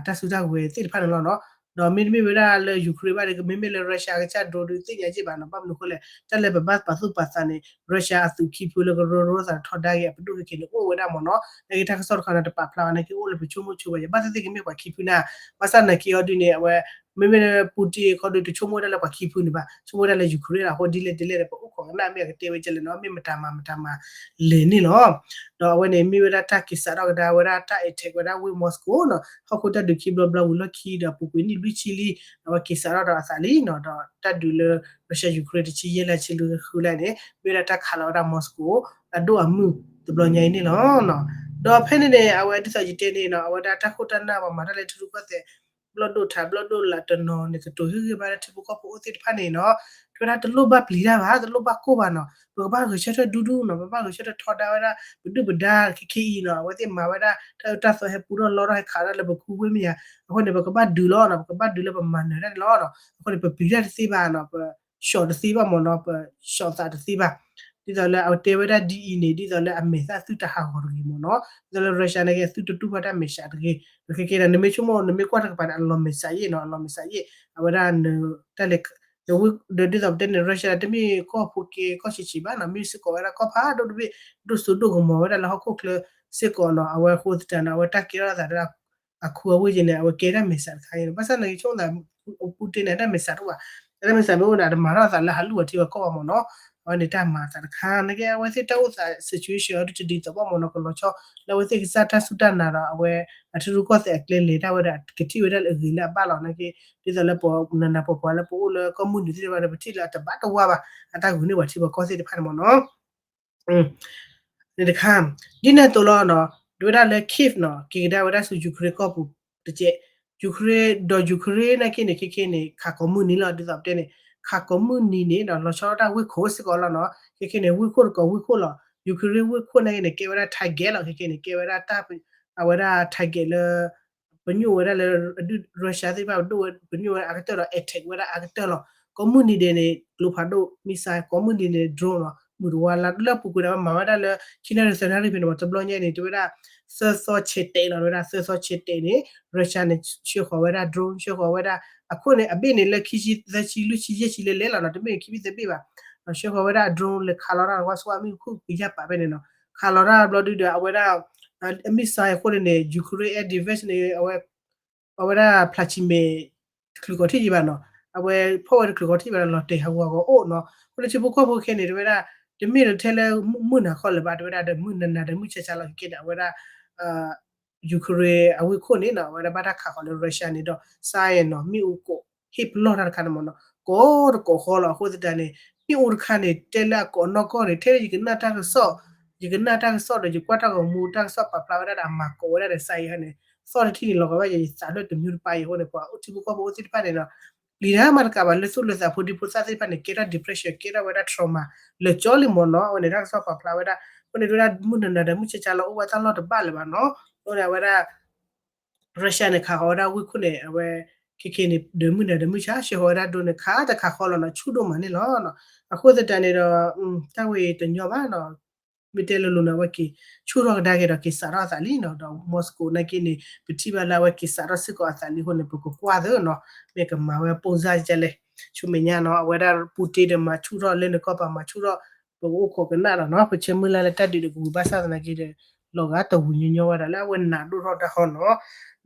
တၢ်စုတၢ်ကဝဲၤသ့ၣ်တဖၣ်န့ၣ်လီၤနီၤ. ဒီးမ့တမ့ၢ်ဝဲဒၣ်လၢ Ukraine ဘၣ်ဒီး မ့မ့ၢ်လၢ Russia ကစၢ် drone ဒုးသ့ၣ်ညါက့ဘၣ်နီၤ. ဘၣ်မနုၤအဃိလဲၣ် တၢ်လၢပဘၣ်ပာ်သူၣ်ပာ်သးန့ၣ် Russia အသုးခံဖုလၢကရၢကရိသးထီဒါက့ၤ အပဒိၣ်ခဲခဲန့ၣ် အိၣ်ဝဲဒၣ်မ့ၢ်နီၤ. နာ်က့တၢ်ကစီၣ်တခါန့ၣ် တပာ်ဖျါဘၣ် နာ်က့အိၣ်လၢပဆိကမိၣ်ဆိဘၣ် ယဘၣ်သ့ၣ်သ့ၣ်ကမ့ၢ်ပှၤခံဖုန့ၣ်, ဘၣ်ဆၣ်နာ်က့အီၤဒုးန့ၣ် အဝဲ မ့မ့ၢ်လၢ Putin ခီဒုး တဆိကမိၣ်ဝဲဒၣ်လၢပှၤခံဖုန့ၣ်ဘၣ်, ဆိကမိၣ်ဝဲဒၣ်လၢ Ukraine အဃိ ဒ်လဲၣ်ဒ်လဲၣ်ဒီး ပအိၣ်ခိးကနၣ်မ့ၢ်အကတဲဝဲကလဲၣ်နီၤ, မ့ၢ်မတၤမၤမတၤမၤလဲၣ်န့ၣ်လီၤ. ဒီးအဝဲန့ၣ်မ့ၢ်ဝဲဒၣ်တၢ်က့ၤစးထီၣ်ကဒါဝဲဒၣ်တၢ် attack ဝဲဒၣ်ဝ့ၢ် Moscow နီၤ, ဟီၣ်ခိၣ်တၢ်ဒုးခံဘျီဘျီဝံၤလီၢ်ခံဒီး ပူၤကွံာ်နံၣ်လွံၢ်ဆံလံ, အဝဲက့ၤစးထီၣ်ဒီးအသးလံနီၤ. ဒီးတၢ်ဒုးလၢ Russia Ukraine တဆံယဲၢ်လါဆံလွံၢ်ဃုလါန့ၣ် မ့ၢ်ဝဲဒၣ်တၢ်ခးလီၤဝဲဒၣ် Moscow အဒိၣ်အမုၢ်တဘျီညါအံၤန့ၣ်လီၤ. ဒီးဖဲန့ၣ်န့ၣ် အဝဲဒ်သိးယတဲန့ၣ်နီၤ အဝဲဒၣ်တၢ်ခိၣ်တၢ်နၢ်ပှၤမၤတၢ်လၢထံရူၢ်ကီၢ်သဲး ဘျီၣ်ဒိၣ်ထးဘျီၣ်ဒိၣ်လၢတနီၤန့ၣ် ကတိၤဟ့ၣ်ဂံၢ်ဘါလၢထံဖိကီၢ်ဖိအိၣ်သ့ၣ်တဖၣ်န့ၣ်နီၤ, တဲဝဲဒၣ်တလိၣ်ဘၣ်ပျံၤတၢ်ဘၣ် တလိၣ်ဘၣ်ကိၢ်ဘၣ်နီၤ, ပကဘၣ်ဂဲၤဆၢထၢၣ်ဒူဒူနီၤ, ပဘၣ်ဂဲၤဆၢထၢၣ်ထီဒါဝဲဒၣ် ပဒုၣ်ပဒါခဲခဲအံၤနီၤ, အဝဲသ့ၣ်မၤဝဲဒၣ် တၢ်အၢတၢ်သီဟဲပူထီၣ်လီထီၣ်ဟဲခးဒၣ်လၢပခူဝ့ၢ်မ့ၢ်ဧါ, အဃိန့ၣ် ပကဘၣ်ဒုးလီၤနီၤ, ပကဘၣ်ဒုးလၢပမၤနၢၤတၢ်န့ၣ်လီၤနီၤ, အဃိန့ၣ် ပပျံၤတၢ်တသ့ဘၣ်နီၤ, ပ ရှော့တသ့ဘၣ်မ့ၢ်နီၤ, ပ ရှော့သးတသ့ဘၣ်. ဒ်သိးလၢအတဲဝဲဒၣ်ဒ်အံၤန့ၣ် ဒ်သိးလၢအမဲာ်သၣ်သုတဟးဂီၤတဂ့ၤမ့ၢ်နီၤ, ဒ်သိးလၢ Russia နာ်က့ သုတတူၢ်ဘၣ်တၢ်မဲာ်ဆှးတဂ့ၤ, ခဲကဲဒီး နမ့ၢ်ဆိကမိၣ် နမ့ၢ်ကွၢ်တကပၤန့ၣ် အလီၤမဲာ်ဆှးယ့ၣ်နီၤ, အလီၤမဲာ်ဆှးယ့ၣ်, အဝဲဒၣ်န တၢ်လဲၤ ဒီးဒ်သိးပတဲန့ၣ် Russia တမ့ၢ်ကီၢ်ဖိကဲကီၢ်ဆံးဆံးဘၣ်နီၤ, မ့ၢ်စ့ၢ်ကီးဝဲဒၣ်ကီၢ်ဖးဒိၣ်တဘ့ၣ်, ဒိၣ်စိဒိၣ်ကမီၤဝဲဒၣ်လၢဟီၣ်ခိၣ်ချၢစ့ၢ်ကီးနီၤ, အဝဲအဃိသတးန့ၣ် အဝဲတၢ်ကဲထီၣ်သးဒၣ် အခူအဝ့ၢ်ယဲန့ၣ် အဝဲကဲတၢ်မဲာ်ဆှးတခါအံၤနီၤ, ဘၣ်ဆၣ်နာ်က့ဆိကမိၣ်သး Putin န့ၣ် တၢ်မဲာ်ဆှးတအိၣ်ဘၣ်, တၢ်မဲာ်ဆှးမ့ၢ်အိၣ်န့ၣ် အတမၤထီၣ်သးလၢဟးလူၢ်အီၤထံဝဲကီၢ်ဘၣ်မ့ၢ်နီၤ, အဝဲန့ၣ်တၢ်မၤသးတခါ, နာ်က့အဝဲသ့ၣ်တၢ်အိၣ်သး situation အီၤဒုးတဒ်သိးဘၣ်မ့ၢ်နီၤ, ကလီၤဆီ လၢအဝဲသ့ၣ်ကစၢ်တၢ်စူၢ်တၢ်နာ်ဒီး အဝဲ အထံရူၢ်ကီၢ်သဲးအကျဲလဲၤတၢ်ဝဲဒီး ကထံၣ်ဝဲဒၣ်လၢအဂ့ၤလၢအဘၣ်လီၤ, နာ်က့ ဒ်သိးလၢပနနၤပပှၤလၢပအိၣ်လၢကီၢ်မုၢ်နုာ်သ့ၣ်တဖၣ်ဒီး ပထံၣ်လၢအတဘၣ်တဝါဘၣ်, အတၢ်ဂုာ်န့ၢ်ပှၤထံပှၤကီၢ်သ့ၣ်တဖၣ်န့ၣ်မ့ၢ်နီၤ န့ၣ်တခါ, ဒ်န့ၣ်အသိးလီၤနီၤ, ဒ်ဝဲဒၣ်လၢ Kyiv နီၤ က့ၤကဒါဝဲဒၣ်ဆူ Ukraine ကီၢ်ပူၤတကဲး, Ukraine ဒီး Ukraine နာ်က့န့ၣ် ခဲခဲန့ၣ် ခးကိးမုၢ်နံၤလီၤ, ဒ်သိးပတဲန့ၣ် ခးကိးမုၢ်နံၤန့ၣ်ဒီး လီၤဆီဒၣ်တၢ်ဝ့ၢ်ခိၣ်စ့ၢ်ကီးလီၤနီၤ, ခဲခဲန့ၣ် ဝ့ၢ်ခိၣ်တကိးဝ့ၢ်ခိၣ်လီၤ, Ukraine ဝ့ၢ်ခိၣ်နာ်က့န့ၣ် ကဲဝဲဒၣ် target လီၤ, ခဲခဲန့ၣ် ကဲဝဲဒၣ်တၢ် အဝဲဒၣ် target လၢ ပညိၣ်ဝဲဒၣ်လၢ အဒုး Russia သ့ၣ်တဖၣ် ပဒိၣ်ဝဲ ပညိၣ်ဝဲဒၣ်အါကတၢၢ်လီၤ, attack ဝဲဒၣ်အါကတၢၢ်လီၤ, ကိးမုၢ်နံၤဒဲးန့ၣ် ကျိဖးဒိၣ် missile ကိးမုၢ်နံၤန့ၣ် drone လီၤ, မုၢ်တဝါလါလၢပူၤကွံာ်ဒီး မၤဝဲဒၣ်လၢ ခံနၣ်ရံၣ်သၢနၣ်ရံၣ်ဖဲန့ၣ် တဘျီညါန့ၣ် တဲဝဲဒၣ် သၢသီဆဲးတဲာ်လီၤ, တဲဝဲဒၣ် သၢသီဆဲးတဲာ်န့ၣ် Russia န့ၣ် ဆှၢဃီၤဝဲဒၣ် drone ဆှၢဃီၤဝဲဒၣ်, အခိၣ်န့ၣ် အဘ့ၣ်န့ၣ် လၢခံဆံ သၢဆံ လွံၢ်ဆံ ယဲၢ်ဆံလဲၤလဲၤလီၤနီၤ, တမ့ၢ်ခံဘ့ၣ်သၢဘ့ၣ်ဘၣ်, ဆှၢဃီၤဝဲဒၣ် drone လဲၤခးလီၤတၢ် ကွၢ်ဆိဝဲမ့ၣ်အူခိၣ်ကယၢ်ပာ်ဖဲန့ၣ်နီၤ, ခးလီၤတၢ်ဘျီဒုဒီး အဝဲဒၣ် missile အခိၣ်န့ၣ်န့ၣ် Ukraine air defense န့ၣ် အဝဲ အဝဲဒၣ်ဖျါဆံမဲာ် တချုးကီးထံၣ်ယံၤဘၣ်နီၤ, အဝဲဖီၣ်ဝဲတချုးကီးထံၣ်ဘၣ်ဒီး လီၤတဲာ်ဟးဂူာ်ဟးဂီၤအိၣ်နီၤ, အဃိန့ၣ်ထံဖိကီၢ်ဖိခဲန့ၣ် တဲဝဲဒၣ် တမ့ၢ်လၢထဲလၢမုၢ်နၤခီလၢၤဘၣ် တဲဝဲဒၣ်ဒီး မုၢ်နၤနၤဒီးမုၢ်ဆါဆါလီၤခဲကဲန့ၣ် အဝဲဒၣ် Ukraine အဝ့ၢ်ခိၣ်န့ၣ်နီၤ အဝဲဒၣ်ဘၣ်တၢ်ခးဃီၤလၢ Russia န့ၣ်ဒီး စါယဲၢ်နီၤ မ့ၣ်အူကိး ဟ့ၣ်ပလီၢ်တၢ်တခါန့ၣ်မ့ၢ်နီၤ ကိးတကိးဃီလီၤ. အဃိသတးန့ၣ် မ့ၣ်အူတခါန့ၣ် တဲလၢအကိးနီၢ်ကီၢ်န့ၣ် ထဲယကနၣ်တၢ်ကစီၣ် ယကနၣ်တၢ်ကစီၣ်ဒီး ယကွၢ်တၢ်ဂီၤမူ တၢ်ကစီၣ်ပာ်ဖျါဝဲဒၣ်ဒီး အမၤကိးဝဲဒၣ်ဒီး စါယဲၢ်ဟဲန့ၣ် သီၣ်တထံၣ်န့ၣ် လီၤဂာ်ဘၣ်ယဲ ယသးလၢတမံၤတပၢ်ယဲ အဃိန့ၣ် ပှၤအိၣ်ထံဖိကီၢ်ဖိအိၣ်သ့ၣ်တဖၣ်န့ၣ်နီၤ ပျံၤတၢ်မၤတကးဘၣ် လၢသူၣ်လၢသးဖိဒံဖိသၣ်သ့ၣ်တဖၣ်န့ၣ် ကဲထီၣ် depression ကဲထီၣ်ဝဲဒၣ် trauma လၢာ်ကၠီလံမ့ၢ်နီၤ အဝဲန့ၣ် တၢ်ကစီၣ်ပာ်ဖျါဝဲဒၣ် အဃိန့ၣ် တဲဝဲဒၣ် မုၢ်နၤနၤဒီးမုၢ်ဆါဆါလီၤ အိၣ်ဝဲတၢ်လီၢ်တဘၣ်လၢၤဘၣ်နီၤ အဃိန့ၣ် အဝဲဒၣ် Russia န့ၣ် ခးဃီၤဝဲဒၣ်ဝ့ၢ်ခိၣ်န့ၣ် အဝဲ ခဲခဲန့ၣ် ဒီးမုၢ်နၤဒီးမုၢ်ဆါ ဆှၢဃီၤဝဲဒၣ် drone န့ၣ် ခးတခးဃီလီၤနီၤ ဆူၣ်ဒိၣ်မးန့ၣ်လီၤ. အဃိသတးန့ၣ်ဒီး တၢ်ဝဲတညီဘၣ်နီၤ မ့ၢ်တဲလိၤလိၤန့ၣ် အဝဲက့ၤဆူၣ်ထီၣ်ကဒါက့ၤဒီး က့ၤစးထီၣ်အသးလံနီၤ ဒီး Moscow နာ်က့န့ၣ် ပထံၣ်ဘၣ်လၢအဝဲက့ၤစးထီၣ်စ့ၢ်ကီးအသးလံအဃိန့ၣ် ပကကွၢ်သ့နီၤ မ့ၢ်ကမၤဝဲ ပုံစံ ကလဲၣ် ဆူမဲာ်ညါနီၤ အဝဲဒၣ် Putin ဒီးမၤဆူၣ်ထီၣ်လၢနကီၢ်ပၤ မၤဆူၣ်ထီၣ် ပကအိၣ်ခိးကနၣ်ဒီးနီၤ ပဆၢမုၢ်လၢ်လၢတၢ်ဒုးဒီးကဝံၤဘၣ်ဆၣ်သနာ်က့ဒီး လီၤဂာ်တဝံၤညီညီဝဲဒၣ်လၢအဝဲနးဒိၣ်ထီၣ်တၢ်ဃီနီၤ.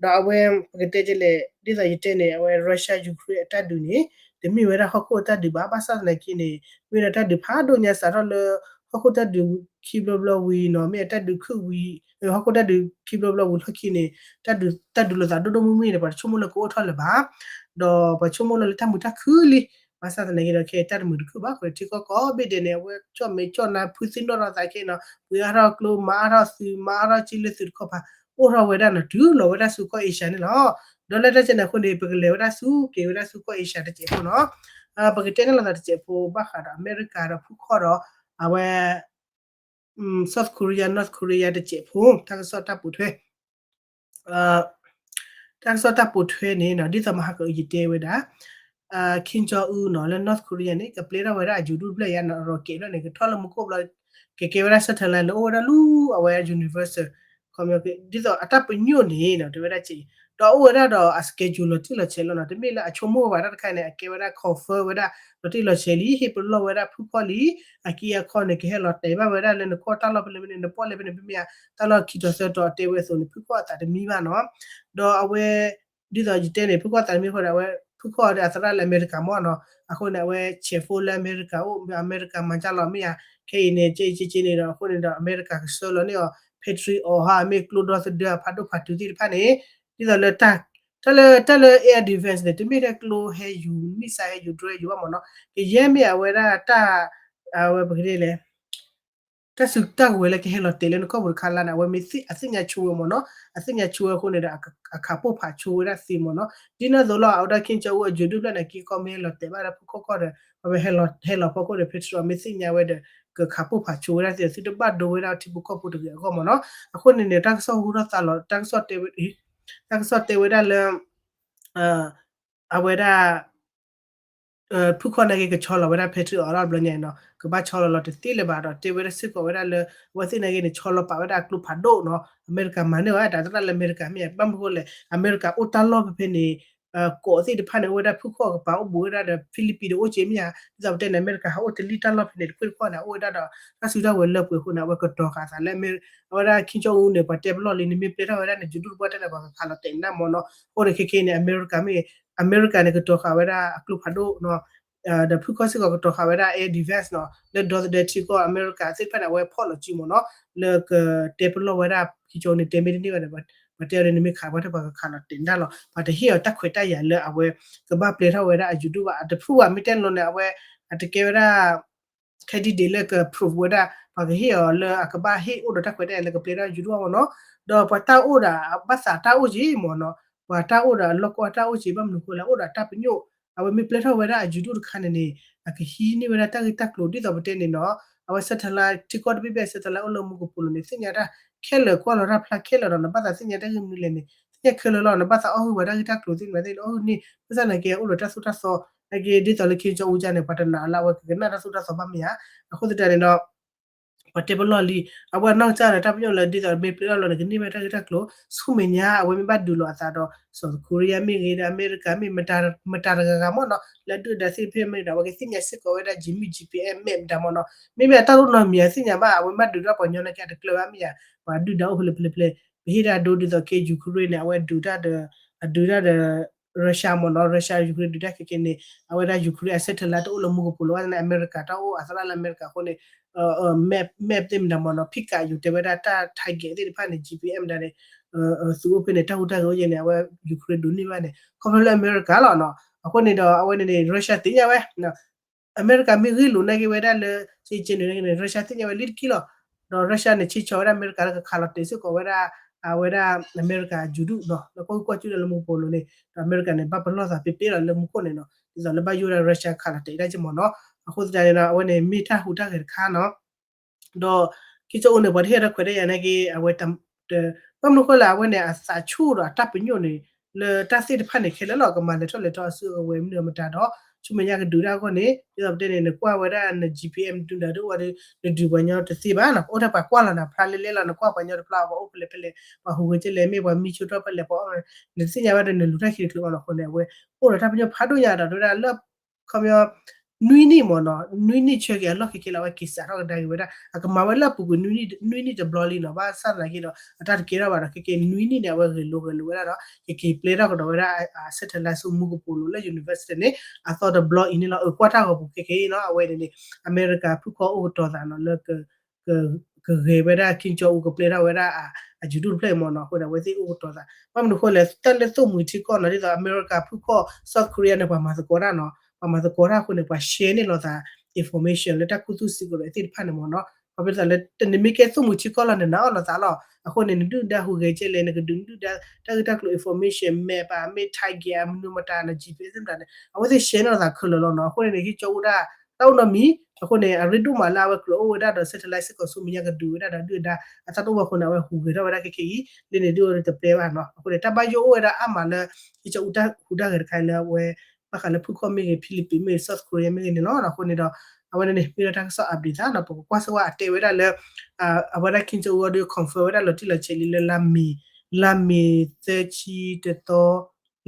ဒီးအဝဲ ပကတဲကလဲၣ် ဒ်သိးယတဲန့ၣ် အဝဲ Russia Ukraine အတၢ်ဒုးန့ၣ် တမ့ၢ်ဝဲဒၣ်ဟီၣ်ခိၣ်အတၢ်ဒုးဘၣ် ဘၣ်ဆၣ်သနာ်က့န့ၣ် မ့ၢ်ဝဲဒၣ်တၢ်ဒုးဖးဒိၣ်ညါစးထီၣ်လၢ ဟီၣ်ခိၣ်တၢ်ဒုးခံဘျီဘျီဝံၤနီၤ မ့ၢ်အတၢ်ဒုးခုၣ်ဝံၤ ဟီၣ်ခိၣ်တၢ်ဒုးခံဘျီဘျီဝံၤလီၢ်ခံန့ၣ် တၢ်ဒုး တၢ်ဒုးလိာ်သးဒိၣ်ဒိၣ်မုၢ်မုၢ်န့ၣ် ပှၤတဆိကမိၣ်လၢကအိၣ်ထီၣ်လၢၤဘၣ် ဒီးပှၤဆိကမိၣ်လၢလၢတၢ်မုာ်တၢ်ခုၣ်လံ ဘၣ်ဆၣ်သနာ်က့ဒီး ခဲအံၤတၢ်တမုာ်တခုၣ်ဘၣ် ဃိထံကီၢ်ကိးဘ့ၣ်ဒဲးန့ၣ် အဝဲကၠီၣ်မဲာ်ကၠီၣ်နါ ဖုသံနီၣ်ထီၣ်သးခဲအံၤနီၤ ပှ့ၤအါထီၣ်ကျိ မၤအါထီၣ်သုး မၤအါထီၣ်ကၠံလၢသုးတခီပၤ အိၣ်ထီၣ်ဝဲဒၣ်နီၤ တုၤလီၤဝဲဒၣ်ဆူကီၢ်အ့ရှါန့ၣ်လီၤ. ဒီးလၢတၢ်ကဲန့ၣ်အဃိန့ၣ် ပကလဲၤဝဲဒၣ်ဆူ က့ၤဝဲဒၣ်ဆူကီၢ်အ့ရှါတစဲးဖိနီၤ ပကတဲန့ၣ်လိာ်သးတစဲးဖိ ဘၣ်ဃးဒီးအမဲရကၤဒီးဖုခီၣ်ဒီး အဝဲ South Korea North Korea တစဲးဖိ တၢ်ကစီၣ်တၢ်ပိာ်ထွဲ တၢ်ကစီၣ်တၢ်ပိာ်ထွဲန့ၣ်နီၤ ဒ်သိးမဟါကအုယတဲဝဲဒၣ် Kim Jong Un နီၤ လၢ North Korea န့ၣ် ကပျဲထီၣ်ဝဲဒၣ်အယူၤဒုၣ်တဖျၢၣ်ယါနီၤ အရီၤကဲးဖျၢၣ်န့ၣ် ကထီၣ်လၢမူခိၣ်ဘျီ ကကဲဝဲဒၣ် satellite လၢအိၣ်ဝဲဒၣ်လူၤအဝဲ universal ဒ်သိးအတၢ်ပညိၣ်န့ၣ်နီၤ တဲဝဲဒၣ်က့ ဒီးအိၣ်ဝဲဒၣ်ဒီးအ schedule လီၤတံၢ်လီၤဆဲးလီၤနီၤ တမ့ၢ်လၢအဆိကမိၣ်ဝဲဘၣ်တၢ်တခါန့ၣ် အကဲဝဲဒၣ် confirm ဝဲဒၣ် လီၤတံၢ်လီၤဆဲးလံ ဟ့ၣ်ပလီၢ်ဝဲဒၣ်ဖုခီၣ်လံ အက့အခီန့ၣ် ကဟဲလီၤတဲာ်ဘၣ်ဝဲဒၣ်လၢနကီၢ်တၢ်လီၢ်ဖဲလဲၣ်ဖဲန့ၣ် နပီၣ်လဲၣ်ဖဲန့ၣ် မ့မ့ၢ်ဧါ တၢ်လီၢ်ခံတီၤသၢတီၤအတဲဝဲအသိးန့ၣ် ဖုခီၣ်အသးတမံဘၣ်နီၤ ဒီးအဝဲ ဒ်သိးယတဲန့ၣ် ဖုခီၣ်အသးတမံအဃိန့ၣ် အဝဲ ဖုခီၣ်ဒီးအသရၣ်လၢအမဲရကၤမ့ၢ်နီၤ အဃိန့ၣ် အဝဲဆဲးဖိလၢအမဲရကၤအိၣ် အမဲရကၤမၤတၢ်လီၤမ့ၢ်ဧါ ခဲအံၤန့ၣ် ကကကန့ၣ်ဒီး အဃိန့ၣ်ဒီး အမဲရကၤကဆှၢလီၤန့ၢ်အီၤ Patriot ဟါ မ့ၢ်ကျိဒီသဒၢအဖးဒိၣ်ဖးတုၤသ့ၣ်တဖၣ်န့ၣ် ဒ်သိးလၢ တၢ်လၢ တၢ်လၢ air defense န့ၣ် တမ့ၢ်ထဲကျိဟဲယူၤ missile ဟဲယူၤ drone ဟဲယူၤဘၣ်မ့ၢ်နီၤ ကယဲၢ်မ့ၢ်အဝဲဒၣ်တၢ် အဝဲပကတဲလဲၣ် တၢ်စုတၢ်ကဝဲၤလၢကဟဲလီၤတဲာ်လၢနကီၢ်ပူၤတခါလၢ်န့ၣ် အဝဲမ့ၢ်အသ့ၣ်ညါဆိဝဲမ့ၢ်နီၤ အသ့ၣ်ညါဆိဝဲအဃိန့ၣ်ဒီး အခးပိၢ်ဖးဆိဝဲဒၣ်သ့မ့ၢ်နီၤ ဒ်န့ၣ်အသိးလီၤ အဝဲဒၣ် Kim Jong Un အယူၤဒုၣ်ဖျၢၣ်န့ၣ် က့ၤကီမ့ၢ်ဟဲလီၤတဲာ်ဘၣ်ဒီးဖုခီၣ်ကီၢ်ဒီး အဝဲဟဲလီၤဖီခိၣ်ဒီး Patriot မ့ၢ်သ့ၣ်ညါဝဲဒီး ကခးပိၢ်ဖးဆိဝဲဒၣ်သ့ သုတဘၣ်ဒိဝဲဒၣ်ထံဖိကီၢ်ဖိတဂ့ၤအဂီၢ်မ့ၢ်နီၤ အဃိန့ၣ်န့ၣ် တၢ်ကစီၣ်ဟူထီၣ်သါလီၤ တၢ်ကစီၣ်တဲဝဲ တၢ်ကစီၣ်တဲဝဲဒၣ်လၢ အဝဲဒၣ် ဖုခီၣ်နာ်က့ကဆီလီၤဝဲဒၣ် Patriot အီၤလီၤဘျီညါအံၤနီၤ ကဘၣ်ဆီလီၤလီၤတသ့လၢၤဘၣ်ဒီး တဲဝဲဒၣ်စ့ၢ်ကီးဝဲဒၣ်လၢ အဝဲသ့ၣ်နာ်က့န့ၣ် ဆီလီၤပာ်ဝဲဒၣ်အကျိဖးဒိၣ်နီၤ အမဲရကၤမၤန့ၢ်ဝဲတၢ်သရၣ်လၢအမဲရကၤမ့ၢ်ဧါ ဘၣ်မနုၤဃိလဲၣ် အမဲရကၤအိၣ်တၢ်လီၢ်ဖဲဖဲန့ၣ် ကိးသ့ၣ်တဖၣ်န့ၣ် အိၣ်ဝဲဒၣ်ဖုခီၣ်ကပၤအိၣ်ဘူးဝဲဒၣ်ဒီး Philippines ဒီးအိၣ်က့မ့ၢ်ဧါ ဒ်သိးပတဲန့ၣ် အမဲရကၤဟးအိၣ်တလံၣ်တၢ်လီၢ်ဖဲန့ၣ်တဖုတခီန့ၣ် အိၣ်ဝဲဒၣ်ဒီး တၢ်စုတၢ်ဝဲၤလၢပှဲၤအဃိန့ၣ် အဝဲကတီၤဃာ်အသးလၢ အဝဲဒၣ် Kim Jong Un န့ၣ် ပှၤတဲပလီၢ်လံ နမ့ၢ်ပျဲထီၣ်ဝဲဒၣ်နယူၤဒုၣ်တဘီၣ်တဲန့ၣ် ပှၤကခးလီၤတဲာ်နၢ်မ့ၢ်နီၤ အဃိန့ၣ်ခဲခဲန့ၣ် အမဲရကၤမ့ၢ် အမဲရကၤန့ၣ် ကတီၤဃာ်ဝဲဒၣ်အကျိဖးဒိၣ်နီၤ ဒီးဖုခီၣ်စ့ၢ်ကီးကတီၤဃာ်ဝဲဒၣ် air defense နီၤ လၢဒီသဒၢထံကီၢ်အမဲရကၤသ့ၣ်တဖၣ်န့ၣ် အဝဲဖီၣ်လီၤစုမ့ၢ်နီၤ လၢကတဲပလီၢ်ဝဲဒၣ် Kim Jong Un န့ၣ်တဲမ့ၢ်တန့ၢ်ဘၣ်န့ၣ် ပှၤတဲအီၤန့ၣ် နမ့ၢ်ခးပှၤတၢ်ပှၤကခးလီၤတဲာ်နၢ်လီၤ ပှၤတဟ့ၣ်အီၤတၢ်ခွဲးတၢ်ယာ်လၢအဝဲ ကဘၣ်ပျဲထီၣ်ဝဲဒၣ်အယူၤဒုၣ်ဘၣ် အတဖုဘၣ်မ့ၢ်တဲလီၤန့ၣ် အဝဲ အတကဲဝဲဒၣ် candidate လၢက prove ဝဲဒၣ် ပှၤကဟ့ၣ်အီၤလၢအကဘၣ်ဟ့ၣ်အိၣ်ဒီးတၢ်ခွဲးတၢ်ယာ်လၢကပျဲထီၣ်ယူၤဒိၣ်ဘၣ်မ့ၢ်နီၤ ဒီးပှၤတၢ်အိၣ်ဒီးဘၣ်သးတၢ်အိၣ်က့မ့ၢ်နီၤ ပှၤတၢ်အိၣ်ဒီးအလီၢ်ကီတၢ်အိၣ်က့ ဘၣ်မနုၤဃိလဲၣ် အိၣ်ဒီးတၢ်ပညိၣ် အဝဲမ့ၢ်ပျဲထီၣ်ဝဲဒၣ်အယူၤဒိၣ်တခါန့ၣ်န့ၣ် အကဟံးန့ၢ်ဝဲဒၣ်တၢ်ဂ့ၢ်တၢ်ကျိၤဒ်သိးပတဲန့ၣ်နီၤ အဝဲ satellite ထံကီၢ်တဘ့ၣ်ဘ့ၣ် satellite အိၣ်လၢမူကပိာ်လိၤန့ၣ် သ့ၣ်ညါတၢ်ခဲလၢာ် ကွၢ်လီၤတၢ်ဖျါခဲလၢာ်ဒီး နဘၣ်သးသ့ၣ်ညါတၢ်ဂ့ၢ်မနုၤလဲၣ်န့ၣ် သ့ၣ်ညါခဲလၢာ်လီၤ နဘၣ်သးအီၣ်ဂံၢ်ဝဲတၢ်ဂ့ၢ်တၢ်ကျိၤသ့ၣ်တဖၣ်သ့ၣ်န့ၣ် အီၣ်ဂံၢ်န့ၣ် ဘၣ်ဆၣ်သနာ်က့အိၣ်ဒီးတၢ်သိၣ်တၢ်သီ နာ်က့ဒ်သိးလၢ Kim Jong Un န့ၣ် ပှၤတနာ်လၢအဝဲကကနၣ်တၢ်သိၣ်တၢ်သီဘၣ်မ့ၢ်ဧါ အဃိသတးန့ၣ်ဒီး ပှၤတဲပလီၢ်လံ အဝဲအနီၢ်ကစၢ်ဒီးတၢ်ပညိၣ်လၢဒ်သိးမ့ၢ်ပျဲထီၣ်လီၤန့ၣ် ကန့ၢ်ဘၣ်တၢ်ဂ့ၢ်တၢ်ကျိၤ ဆူမဲာ်ညါ အဝဲမ့ၢ်ဘၣ်ဒုးလိာ်အသးဒီး South Korea မ့ၢ်ဂ့ၤဒီး အမဲရကၤမ့ၢ် မတၤတဂၤဂၤမ့ၢ်နီၤ လၢအဒုၣ်ဒါသ့ၣ်တဖၣ်မ့ၢ်ဒီး အဝဲကသ့ၣ်ညါစ့ၢ်ကီးဝဲဒၣ် Jimmy G P S map မတၤမ့ၢ်နီၤ မ့မ့ၢ်အတၢ်အိၣ်နီတမံၤအသ့ၣ်ညါဘၣ် အဝဲမ့ၢ်ဒုးတၢ်ပှၤကညီနာ်က့အတကျၢၤဘၣ်မ့ၢ်ဧါ ပှၤဒုၣ်ဒါအိၣ်ဖဲလဲၣ်ဖဲလဲၣ်ဖဲလဲၣ် ပဟ့ၣ်တၢ်ဒိဒ်သိးက့ Ukraine န့ၣ် အဝဲဒုးတၢ်ဒီး အဒုးတၢ်ဒီး Russia မ့ၢ်နီၤ Russia Ukraine ဒုးတၢ်ခဲကဲန့ၣ် အဝဲဒၣ် Ukraine အ satellite တအိၣ်လၢမူကပိာ်လိၤဘၣ်န့ၣ် အမဲရကၤတၢ်အိၣ် အသရၣ်လၢအမဲရကၤအဃိန့ၣ် map map သ့ၣ်မတၤမ့ၢ်နီၤ ဖံးကးယိၤတဲဝဲဒၣ်တၢ် target သ့ၣ်တဖၣ်န့ၣ် G P S မတၤန့ၣ် သုးအိၣ်ဖဲန့ၣ် တၢ်ဟူးတၢ်ဂဲၤအိၣ်ယဲန့ၣ် အဝဲ Ukraine ဒိးန့ၢ်ဘၣ်န့ၣ် ခီဖျိလၢအမဲရကၤလီၤနီၤ အဃိန့ၣ်ဒီးအဝဲန့ၣ်န့ၣ် Russia သ့ၣ်ညါဝဲ အမဲရကၤမ့ၢ်ဂ့ၢ်လိာ်နာ်က့ဝဲဒၣ်လၢ ကကဲန့ၣ် Russia သ့ၣ်ညါဝဲလံတက့ၢ်လီၤ ဒီး Russia န့ၣ် ဆ့ဆီဝဲဒၣ်အမဲရကၤလၢကခးလီၤတဲာ်စ့ၢ်ကီးဝဲဒၣ် အဝဲဒၣ်အမဲရကၤယူၤဒုၣ်နီၤ လၢကီၢ်ဂုၢ်ကီၢ်ကျိၤလၢမူကပိာ်လိၤန့ၣ် ဒီးအမဲရကၤန့ၣ် ဘၣ်ပလီၢ်သးပ့ပ့လီၤလၢမူခိၣ်န့ၣ်နီၤ ဒ်သိးလၢဘၣ်ယိၣ်ဝဲဒၣ် Russia ခးလီၤတဲာ်ဒၣ်က့မ့ၢ်နီၤ အဃိသတးန့ၣ်ဒီး အဝဲန့ၣ်မ့ၢ်တၢ်ဟူးတၢ်ဂဲၤတခါနီၤ ဒီး က့ကအိၣ်န့ၣ် ပှၤတဟ့ၣ်တၢ်ခွဲးတၢ်ယာ်နာ်က့ အဝဲ ဘၣ်မနုၤဃိလဲၣ် အဝဲန့ၣ် အသးဆူၣ်ဒီးအတၢ်ပညိၣ်န့ၣ် လၢတၢ်သ့ၣ်တဖၣ်န့ၣ်ခဲလၢာ်လီၤ ကမၤလဲၤထီၣ်လဲၤထီအစုအဝဲၤမနုၤမတၤဒီး ဆူမဲာ်ညါကဒုးတၢ်အဂီၢ်န့ၣ် ဒ်သိးပတဲန့ၣ် နကွၢ်ဝဲဒၣ်န G P S ဒုးဒၣ်ဒိၣ်ဝဲဒီး နဒုးပှၤကညီတသ့ဘၣ်နီၤ အိၣ်ထဲပှၤကွၢ်လီၤနၤဖျါလဲလဲလီၤ နကွၢ်ပှၤကညီတဖျါ ပှၤအိၣ်ဖဲလဲၣ်ဖဲလဲၣ် ပှၤဟူးဂဲၤကလဲၣ် မ့ၢ်ပှၤမံဆိထီၣ်ဖဲလဲၣ် ပှၤအီၣ် နတသ့ၣ်ညါဘၣ်ဒီး နလူၤတၢ်ခံတချုးဘၣ်နီၤ အဃိန့ၣ် အဝဲ အိၣ်ဒီးတၢ်ပညိၣ်ဖးဒိၣ်ညါဒီး တဲဝဲဒၣ်လၢ ခီပညီ နွံနံၣ်မ့ၢ်နီၤ, နွံနံၣ်ဆၢက့ၤအလီၢ်ခဲကဲလၢအဝဲက့ၤစးထီၣ်ကဒါက့ၤဝဲဒၣ် အကမၤဝဲလၢအပူၤကွံာ်နွံနံၣ်တဘျီလံနီၤ, ဘၣ်ဆၣ်သနာ်က့ဒီး အတၢ်တကဲထီၣ်ဘၣ်ဒီး ခဲကဲနွံနံၣ်န့ၣ် အဝဲဂဲၤလိာ်ဂဲၤလိာ်ဝဲဒၣ်ဒီး ကက့ၤပျဲထီၣ်ကဒီးဝဲဒၣ် satellite ဆူမူကပိာ်လိၤလၢ university န့ၣ် အသီတဘျီအံၤန့ၣ်လီၤ. အၢ ကွၢ်တၢ်ဂီၤပူၤခဲကဲအံၤနီၤ, အဝဲန့ၣ်န့ၣ် အမဲရကၤဖုၣ်ခီၣ်အိၣ်ကတီၤသးနီၤ လၢ ကဂဲၤဝဲဒၣ် Kim Jong Un ကပျဲထီၣ်ဝဲဒၣ် အယူၤဒိၣ်တဖျၢၣ်အံၤမ့ၢ်နီၤ, အဃိန့ၣ် အဝဲသ့ၣ်အိၣ်ကတီၤသး ဘၣ်မနုၤအဃိလဲၣ် တၢ်လၢသိၣ်မှံၤထံကီၢ်နီၤ ဒ်သိးအမဲရကၤဖုၣ်ခီၣ် South Korea န့ၣ် ပှၤမၤသကိးတၢ်နီၤ, ပှၤမၤသကိးတၢ်အဃိန့ၣ် ပှၤ share န့ၢ်လိာ်သး information လၢတၢ်ခူသူၣ်စ့ၢ်ကီးဒီးသ့ၣ်တဖၣ်န့ၣ်မ့ၢ်နီၤ, ခီဖျိသးလၢ နမ့ၢ်ကဲသိၣ်မှံၤထံကီၢ်လီၤ နနာ်အီၣ်လိာ်သးလီၤ, အဃိန့ၣ် နဒုၣ်ဒါဟူးဂဲၤကဲလဲၣ် နကဒုးနဒုၣ်ဒါ တၢ်ဂ့ၢ်တၢ်ကျိၤ information မ့ၢ်ပာ်မ့ၢ် target မနုၤမတၤ န G P S မတၤန့ၣ် အဝဲသ့ၣ် share န့ၢ်လိာ်သးခဲလၢာ်လီၤနီၤ, အဃိန့ၣ်န့ၣ် ဟံၣ်ကၠီအူတၢ် တၢ်အိၣ်နီတမံၤ, အဃိန့ၣ် အရ့ဒိၣ်မးလၢအဝဲကြၢးအိၣ်ဝဲဒၣ်ဒီး satellite စ့ၢ်ကီးဆူမဲာ်ညါကဒုးဝဲဒၣ်ဒီးဒုၣ်ဒါ အတၢ်တအိၣ်ဘၣ်အဃိန့ၣ် အဝဲဟူးဂဲၤထီၣ်ဝဲဒၣ်ခဲကဲအံၤ လၢန့ၣ်ဒုၣ်ဒါတပျဲဘၣ်နီၤ, အဃိန့ၣ် တၢ်ဘၣ်ယိၣ်အိၣ်ဝဲဒၣ်အါမးလၢ ဟံၣ်ကၠီအူတၢ်ဟူးတၢ်ဂဲၤတခါအံၤလၢအဝဲ ဘၣ်ဃးလၢဖုၣ်ခီၣ်မ့ၢ်ဂ့ၤ Philippines မ့ၢ်ဂ့ၤ South Korea မ့ၢ်ဂ့ၤန့ၣ်လီၤ, အဃိန့ၣ်ဒီး အဝဲန့ၣ်န့ၣ် မ့ၢ်ဒီးတၢ်ကစီၣ် update သးနီၤ, ပကကွၢ်စ့ၢ်ဝဲအတဲဝဲဒၣ်လၢ အဝဲဒၣ် Kim Jong Un အီၤဒုး confirm ဝဲဒၣ်လီၤတံၢ်လီၤဆဲးလံလၢ လါမ့ၤ လါမ့ၤသၢဆံတသီ,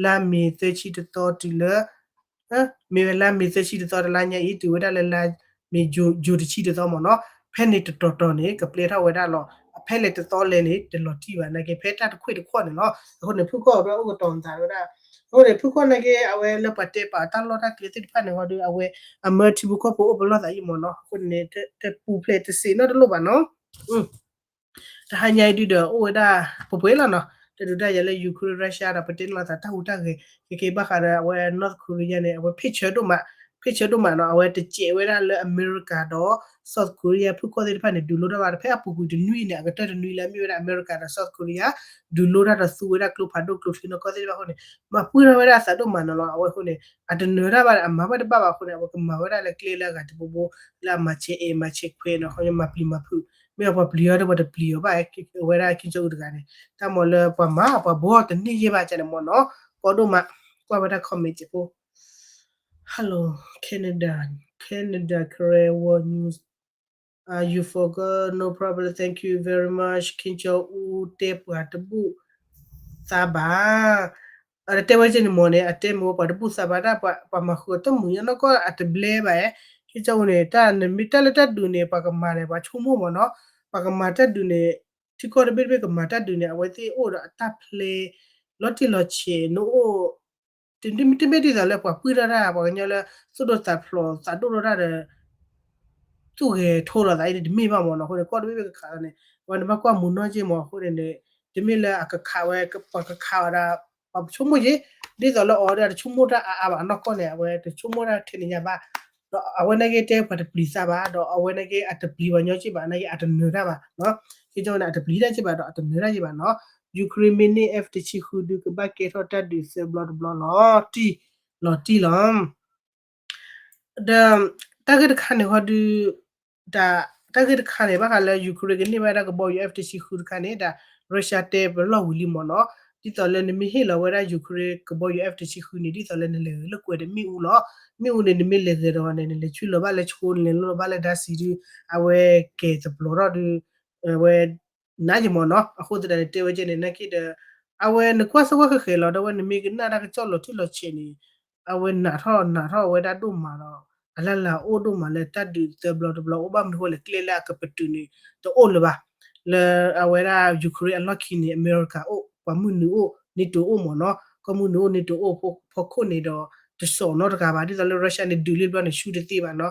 လါမ့ၤသၢဆံတသီတုၤလၢ မ့ၢ်ဝဲလါမ့ၤသၢဆံတသီတလါညါအံၤ တုၤဝဲဒၣ်လၢလါမ့ၤ June တဆံတသီမ့ၢ်နီၤ, ဖဲန့ၣ်တတီၤတီၤန့ၣ် ကပျဲထီၣ်ဝဲဒၣ်လီၤ, ဖဲလဲၣ်တသီလဲၣ်န့ၣ် တလီၤတံၢ်ဘၣ်နာ်က့ ဖဲတၢ်တခွံၣ်တခီၣ်န့ၣ်လီၤ, အဃိန့ၣ် ဖုၣ်ခီၣ်အီၤဒုးအိၣ်ကတီၤသးဝဲဒၣ်, အဃိန့ၣ် ဖုၣ်ခီၣ်နာ်က့ အဝဲလၢပှၤတဲပာ်တၢ်လီၢ်တၢ်ကျဲသ့ၣ်တဖၣ်န့ၣ်ဟီဒုး အဝဲ အမၢထံဖိကီၢ်ဖိအိၣ်ပလီၢ်သးအံၤမ့ၢ်နီၤ, အဃိန့ၣ် တပူၤဖျဲးတစံးနီတလိၣ်ဘၣ်နီၤ တဟါညါအံၤဒုးဒီးအိၣ်ဝဲဒၣ် ပှဲၤပှဲၤလီၤနီၤ, တဒုးတၢ်ယၤလၢ Ukraine Russia ဒီး ပတဲန့ၢ်လိာ်သးတၢ်ဟူးတၢ်ဂဲၤ ကက့ၤဘၣ်ဃးဒီးအဝဲ North Korea န့ၣ် အဝဲ picture ဒိၣ်မး, picture ဒိၣ်မးနီၤ, အဝဲတစဲးဝဲဒၣ်လၢအမဲရကၤဒီး South Korea ဖုၣ်ခီၣ်သ့ၣ်တဖၣ်န့ၣ် ဒုးလိတၢ်ဘၣ် တဖဲအပူၤကွံာ်တနွံန့ၣ် အကတၢၢ်တနွံလၢအမ့ၢ်ဝဲဒၣ်အမဲရကၤဒီး South Korea ဒုးလိတၢ်ဒီးသူဝဲဒၣ်ကျိဖးဒိၣ်ကျိချံနီၢ်ကီၢ်သ့ၣ်တဖၣ်အဃိန့ၣ် မၤပှံၢ်ထီၣ်ဝဲဒၣ်အသးဒိၣ်မးနီၤလီၤ, အဝဲအဃိန့ၣ် အတနၢၤတၢ်ဘၣ်ဒီး အမၤဘၣ်တဘၣ်ဘၣ်အဃိန့ၣ် အဝဲကမၤဝဲဒၣ်လၢကျဲလၢအဂၤတဘိဘိ လၢအမၤဆဲးအဲၣ်မၤဆဲးခွဲးနီၤ, မၤပျံၤမၤဖုး, မ့ၢ်အပှၤပျံၤအီၤဒီးပှၤတပျံၤအီၤဘၣ်, အဝဲဒၣ် Kim Jong Un တဂၤန့ၣ် တၢ်မၤလၢပှၤမၤပှၤဘှီတန့ၢ်ယဲၢ်ဘၣ်န့ၣ်မ့ၢ်နီၤ, ကီဒိၣ်မး, ကွၢ်ဝဲဒၣ် comment ဖိ Hello Canada, Canada Karen World News, you forgot, no problem, thank you very much, Kim Jong Un တဲပှၤတဘူၣ်သးဘၣ် အတဲဝဲကဲန့ၣ်မ့ၢ်န့ၣ် အတဲမ့ၢ်ဝဲပှၤတဘူၣ်သးဘၣ်ဒၣ် ပှၤမၤဃုာ်အတၢ်မုာ်ညါနီၢ်ကီၢ် အတဘျဲဘၣ်, ဟံၣ်ကၠီအူန့ၣ် တၢ်နမ့ၢ်တၢ်လၢတၢ်ဒုးန့ၣ် ပှၤကမၤန့ၣ် ပှၤဆိကမိၣ်မ့ၢ်နီၤ, ပှၤကမၤတၢ်ဒုးန့ၣ် ထံကီၢ်တဘ့ၣ်တဘ့ၣ်ကမၤတၢ်ဒုးန့ၣ် အဝဲသ့ၣ်အိၣ်ဒီးအတၢ်ဖျဲ လီၤတံၢ်လီၤဆဲး နအိၣ် တမ့ၢ်ဒ်သိးလၢပှၤပှံၢ်ထီၣ်တၢ် ပှၤကညီလၢ သူၣ်ဒိၣ်သးဖျိးသးဒိၣ်ထီၣ်တၢ်ဒီး သူၣ်ဂဲၤထိလီၤသးအံၤန့ၣ် တမ့ၢ်ဘၣ်မ့ၢ်နီၤ, အဃိန့ၣ် ကီၢ်တဘ့ၣ်ဘ့ၣ်ကခးလီၤန့ၣ် အဝဲန့ၣ်ဘၣ်ကွၢ်မုာ်နီၢ်က့မ့ၢ် အဃိန့ၣ်န့ၣ် တမ့ၢ်လၢအကခးဝဲ ပှၤကခးအီၤဒီး ပှၤဆိကမိၣ်က့ ဒ်သိးလၢအီၤဒီး တဆိကမိၣ်တၢ်အါအါဘၣ် အနီၢ်ကီၢ်န့ၣ် အဝဲတဆိကမိၣ်တၢ်ထဲန့ၣ်ညါဘၣ်, ဒီးအဝဲနာ်က့တဲပှၤတပျံၤသးဘၣ် ဒီးအဝဲနာ်က့အတပျံၤပှၤညီက့ဘၣ် နာ်က့အတနၢၤတၢ်ဘၣ်, က့ကီန့ၣ် အတပျံၤတၢ်က့ဘၣ်ဒီး အတနၢၤတၢ်က့ဘၣ်နီၤ, Ukraine မ့ၢ်န့ၢ် F တဆံဃုဒုးကဘၣ်ကဲထီၣ်တၢ်ဒုးသၢဘျီတဘျီလီၤ, တံၢ်လီၤတံၢ်လီၤ ဒီး တၢ်ဂ့ၢ်တခါန့ၣ်ဟီဒုး တၢ်ဂ့ၢ်တခါန့ၣ် ဘၣ်ဃးလၢ Ukraine ကန့ၢ်ဘၣ်ဒၣ်ကဘီယူၤ F တဆံဃုတခါန့ၣ် ဒီး Russia တဲပလီၢ်ဝံၤလံမ့ၢ်နီၤ, ဒ်သိးလၢနမ့ၢ်ဟ့ၣ်လီၤဝဲဒၣ် Ukraine ကဘီယူၤ F တဆံဃုန့ၣ် ဒ်သိးလၢနလဲၤဂဲၤလိာ်ကွဲဒီးမ့ၣ်အူလီၤ, မ့ၣ်အူန့ၣ် နမ့ၢ်လဲၤဂဲၤဒီးန့ၣ် နလဲၤဆွံလီၤဘၣ်လၢဆိ နလဲၤလိာ်ဘၣ်လၢဒါစံးဒုး အဝဲကဲၤသပျိးထီၣ်ဒုး အဝဲ နါယမ့ၢ်နီၤ, အဃိသတးန့ၣ် တဲဝဲကဲန့ၣ် နာ်က့ဒီး အဝဲနကွၢ်စ့ၢ်ကီးဃဲးဃဲးလီၤ, ဒီးဝဲနမ့ၢ်ကနၣ်တၢ်ကစီၣ်လီၤထံၣ်လီၤဆဲးန့ၣ် အဝဲနာ်ထီၣ်နာ်ထီၣ်ဝဲဒၣ်ဒိၣ်မးဒီး အလၢ်လၢ်အိၣ်ဒိၣ်မးလၢတၢ်ဒုးသၢဘျီတဘျီအိၣ်ဘၣ်မနုၤဃိလဲၣ် ကျဲလၢအကပတုာ်န့ၣ် တအိၣ်လၢၤဘၣ်. လၢအဝဲဒၣ် Ukraine အလီၢ်ခံန့ၣ် အမဲရကၤအိၣ်, ပှၤမုၢ်နုာ်အိၣ်, NATO အိၣ်မ့ၢ်နီၤ, ကီၢ်မုၢ်နုာ်အိၣ် NATO အိၣ်ဖီခိၣ်န့ၣ်ဒီး တစိာ်နီတဂၤဘၣ်. ဒ်သိးလၢ Russia န့ၣ် ဒုးလံတဘျီန့ၣ် ဆူတသ့ဘၣ်နီၤ.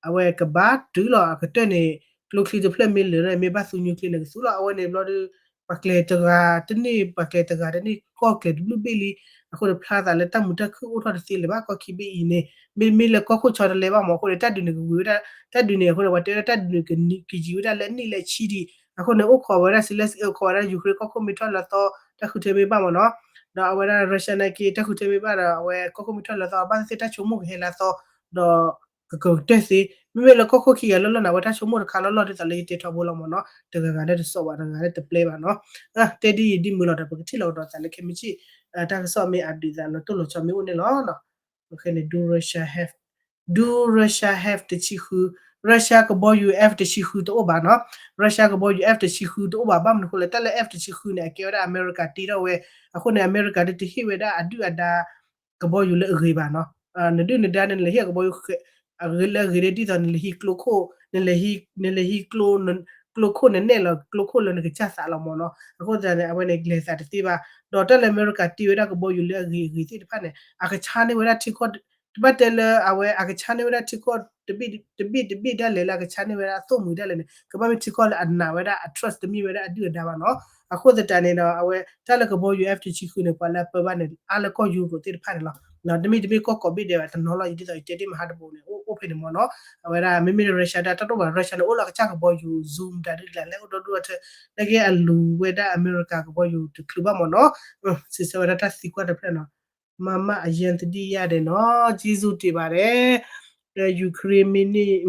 အဝဲကဘၣ်တုၤလီၤအကတၢၢ်န့ၣ် ကျိချံတဖျၢၣ်မ့ၢ်လၢာ်န့ၣ် မ့ၢ်ဘၣ်သူ nuclear န့ၣ် ကသူလီၤ. အဝဲန့ၣ်ဘျီဒီး ပှၤကျဲၤတဂၤတန့ၢ် ပှၤကျဲၤတဂၤတန့ၢ် ကီၢ်ကျဲၤတဘျုးဘ့ၣ်လံ. အဃိန့ၣ် ဖျါသးလၢတၢ်မုာ်တၢ်ခုၣ်အိၣ်ထီၣ်တသ့လၢၤဘၣ် ကီၢ်ခံဘ့ၣ်အံၤန့ၣ် မ့မ့ၢ်လၢကီၢ်ခိၣ်ဆီတလဲဘၣ်မ့ၢ် အဃိန့ၣ် တၢ်ဒုးန့ၣ်ကဝံၤဝဲဒၣ် တၢ်ဒုးန့ၣ် အဃိန့ၣ် ပှၤတဲဝဲဒၣ်တၢ်ဒုးန့ၣ် ကယံာ်ဝဲဒၣ်လၢနံၣ်လၢဆံဒံး အဃိန့ၣ် အိၣ်ခိးဝဲဒၣ် Zelenskyy အိၣ်ခိးဝဲဒၣ် Ukraine ကီၢ်ခိၣ်မ့ၢ်ထီၣ်လၢအသီ တၢ်ဃုထၢမ့ၢ်ဘၣ်မ့ၢ်နီၤ ဒီးအဝဲဒၣ် Russia နာ်က့ တၢ်ဃုထၢမ့ၢ်ဘၣ်ဒီး အဝဲကီၢ်ခိၣ်မ့ၢ်ထီၣ်လၢအသီ ဘၣ်သ့ၣ်သ့ၣ်တၢ်ဆိကမိၣ်ကဟဲလၢအသီ ဒီးကကတၢၢ်သ့ မ့မ့ၢ်လၢကီၢ်ခိၣ်ခံဂၤလီၢ်လီၢ်န့ၣ် အဝဲတၢ်ဆိကမိၣ်တခါလီၢ်လီၢ်ဒ်သိးလၢယတဲထီဘိလီၤမ့ၢ်နီၤ တဂၤဂၤလၢတစိာ်ဘၣ် တဂၤဂၤလၢတပျဲဘၣ်နီၤ တဲဒ်အံၤဒ်မုာ်လီၤဒီး ပကထံၣ်လီၤကဒီးသးလၢခဲမုၢ်ဆ့ၣ် တၢ်ကစီၣ်မ့ၢ် update သးလီၤတိၢ်လီၤဆီမ့ၢ်အိၣ်န့ၣ်လီၤ. ခဲန့ၣ် do Russia have, do Russia have တဆံဃု Russia ကဘီယူၤ F တဆံဃုတအိၣ်ဘၣ်နီၤ Russia ကဘီယူၤ F တဆံဃုတအိၣ်ဘၣ် ဘၣ်မနုၤအဃိလဲၣ် တၢ်လၢ F တဆံဃုန့ၣ် အကဲဝဲဒၣ်အမဲရကၤတ့ထီၣ်ဝဲ အဃိန့ၣ် အမဲရကၤဒ်တဟ့ၣ်ဝဲဒၣ်အဒုၣ်အဒါ ကဘီယူၤလၢအဂ့ၤဘၣ်နီၤ နဒုၣ်နဒါန့ၣ် နလဲၤဟ့ၣ်ကဘီယူၤ လၢအဂ့ၤဒ်သိးနလဲၤဟံးကျိခိၣ်, နလဲၤဟံးကျိ, ကျိခိၣ်နနဲၣ်လီၤ ကျိခိၣ်လၢနကစၢ်သးလီၤမၢ်နီၤ. အဃိသတးန့ၣ် အဝဲန့ၣ်လဲၤသးတသ့ဘၣ်. ဒီးတၢ်လၢအမဲရကၤတ့ဝဲဒၣ်ကဘီယူၤလၢအဂ့ၤအဂ့ၤသ့ၣ်တဖၣ်န့ၣ် အကဆါန့ၢ်ဝဲဒၣ်ထံကီၢ်, တဘၣ်တဲလၢအဝဲအကဆါန့ၢ်ဝဲဒၣ်ထံကီၢ် တဘ့ၣ်တဘ့ၣ်ဒၣ်လဲာ် လၢအကဆါန့ၢ်ဝဲဒၣ်အသိၣ်မှံၤဒၣ်လဲာ်န့ၣ် ကဘၣ်မ့ၢ်ထံကီၢ်လၢအနာ်ဝဲဒၣ်အ trust တမ့ၢ်ဝဲဒၣ်အဒုၣ်အဒါဘၣ်နီၤ. အဃိသတးန့ၣ်ဒီး အဝဲတၢ်လၢကဘီယူၤ F တဆံဃုန့ၣ် ပှၤလၢအပၢဘၣ်န့ၣ် အါလၢကီၢ်ယူရိၤသ့ၣ်တဖၣ်န့ၣ်လီၤ. တမ့ၢ်တမ့ၢ်ကီၢ်ကိးဘ့ၣ်ဒဲးဘၣ် တနီၤလီၤ ဒ်သိးယတဲတ့ၢ်မဟါတဘိန့ၣ် အိၣ်ဖဲန့ၣ်မၢ်နီၤ. အဝဲဒၣ် မ့မ့ၢ် Russia ဒၣ်တၢ်တအိၣ်ဘၣ် Russia န့ၣ် အိၣ်လၢအကစၢ်ကဘီယူၤ Zoom ဒၣ်ဒ်လဲၣ် လဲၤအိၣ်ဒီဒူၣ်အထၢ နက့အလူၤဝဲဒၣ်အမဲရကၤကဘီယူၤတချုးဘၣ်မၢ်နီၤ. စံးဆၢဝဲဒၣ်တၢ်သံကွၢ်တဖျၢၣ်နီၤ. မမအယဲၢ်သဒံယါဒဲးနီၤ က့စူၣ်တ့ၢ်ဘၣ်ဒဲး Ukraine မ့ၢ်န့ၣ်